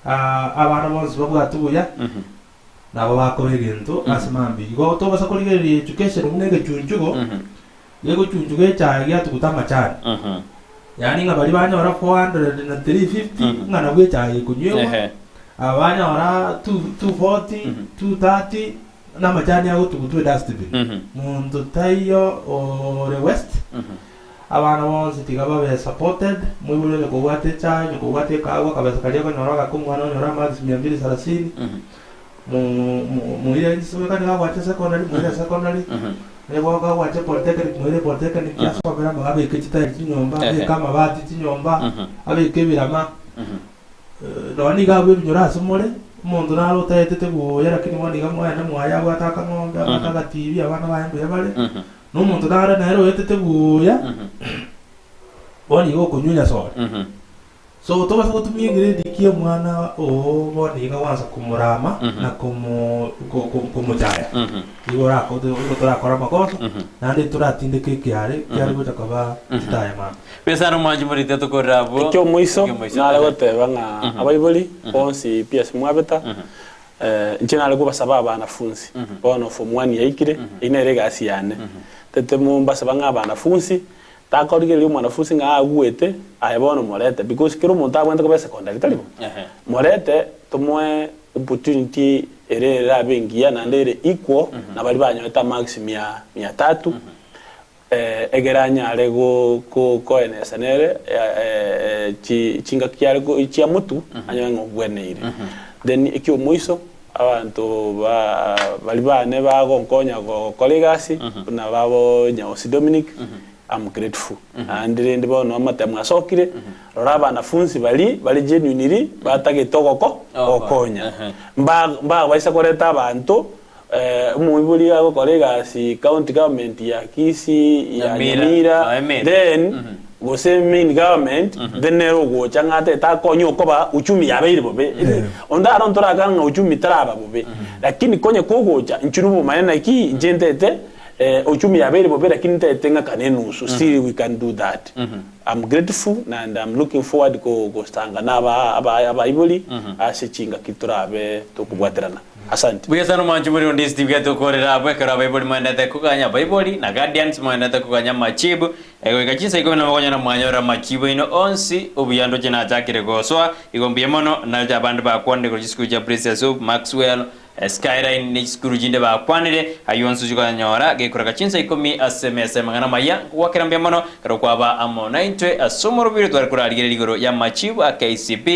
Abana bonsi babwatwe buya, nabo bakoba egento ase mambia. Igo tobasa korigereria education buna egechunchugo, gegochunchuga echae giatuguta amachani. Yaani ng'a baria banyora 400 na 350 ng'a nabwo echae ekonywegwa, aba banyora 240, 230 na amachani agotugutwa edustbin. Monto taiyo ore west. Abana bonsi tiga babe supported, moibori onye kobwate echae, onye kobwate ekagwa, akabesa karia okonyora ogake omwana onyore amarks mia mbili sarasini, moire chisukuru ekero nigo agwacha secondary, moire secondary. Onye gwacha epolytechnic moire epolytechnic asomere amabe abeke chitairi chinyomba, abeke amabati chinyomba, abeke ebirama. Nonya nigo abwo ebinyoro ase more, omonto nare otaetete buya lakini bono iga mwagenda mwaye abwate akang'ombe, abwate agatibi, abana baye mbuya bare, na omonto nare nere oetete buya, bono iga okonywa enyasore. So tobasa gotumia egrade kia omwana oo bono iga gwansa komorama na komo ko- ko- komochaya. Igo orako igo torakore amakosa, naende toratindeke ekiare kiare gocha koba chitaya mambia. Besa nomwanchi morite tokorera abwo. Ekiomoiso Ekiomoiso. nare goteba ng'a abaibori bonsi pi ase mwabeta, inche nare kobasaba abanafunsi, bono form one yaikire, eyio nere egasi yane. Tete mombasaba ng'a abanafunsi, takorigereria omwanafunsi ng'a agwete, aye bono morete because kera omonto abwenerete koba esecondary, tari bo? Morete tomoe opportunity ere erabe engiya naende ere equal na baria banyorete amarks mia mia tatu. Ekero anyare koenesa nere chingaki chiare chia motwe, anyore ng'a obweneire. Then ekiomoiso, abanto baria bane bagonkonya gokora egasi, buna babo Nyaosi Dominic, I'm grateful. Naende rende bono amatemo asokire, rora abanafunsi baria bare genuinely batagete ogoko gokonya. Mbabaisa koreta abanto Omoibori agokora egasi county government ya Kisii, ya Nyamira, Nyamira, ah, emain. then gose main government, then nere ogocha ng'a atete akonye okoba uchumi yabeire bobe. Onde aro ntorakana ng'a uchumi taraba bobe, lakini konye kogocha inche nobomanye naki inche ntete uchumi yabeire bobe lakini ntete ng'akane enusu, still we can do that. I'm grateful and I'm looking forward gosanga na aba aba abaibori ase chingaki torabe tokobwaterana. Asante. Buya sana omwanchi bori onde Steve getokorera abwo ekero abaibori mwaendete koganya abaibori na guardians mwaendete koganya amachibu goika chinsa ikomi na mogonya na mwanyora amachibu aino onsi obuya ndoche nachakire gosoa igo mbuya mono naroche abande bakwanire korwa chisukuru chia Precious Hope, Maxwell, Skyline ne chisukuru chinde bakwanire ayio onsi ochia koyanyora gekoreka chinsa ikomi ase emesa y'amang'ana amaya nkogwakera mbuya mono ekero kwaba amo naintwe ase omorobiri tware korarigereria igoro y'amachibu a KCB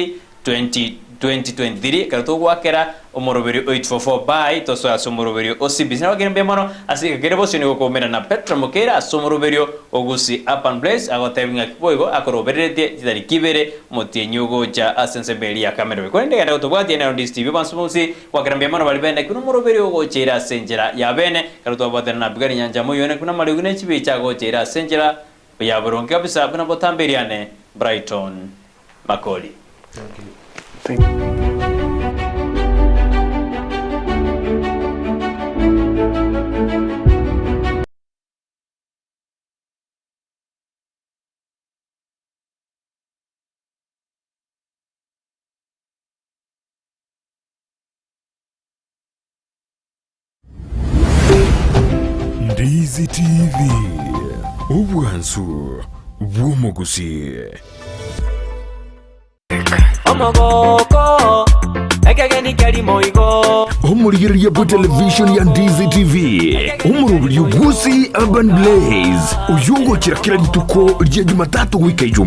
2023 ekero togoakera omoroberio o 844 by tosoe ase omoroberio o CBC. Nabakire mbuya mono ase egeka kere bosio nigo okoumera na Petro Mokeira ase omoroberio o Gusii Urban Blaze agotebi ng'aki boigo akorobereretie chitariki ibere omotienyi ogocha ase ensemo eria ya Kamerwe. Korende genda gotobwatia nero Ndisi TV bonsi bonsi gwakera mbuya mono baria bene buna omoroberio ogocha ere ase enchera ya bene ekero twabwatana na Abigari Nyancha Moyone buna amariogi ne chibicha agocha ere ase enchera ya boronge kabisa buna botambe eriane Brighton Makori. Thank you. Ndizi TV, obwansu bw'omogusii. Omogoko, ekegeni keri moigo. Omorigereria bwe television ya Ndizi TV, omoroberio bw'Gusii Urban Blaze, oyio ogochera kera rituko ria Jumatatu goika Ijumaa.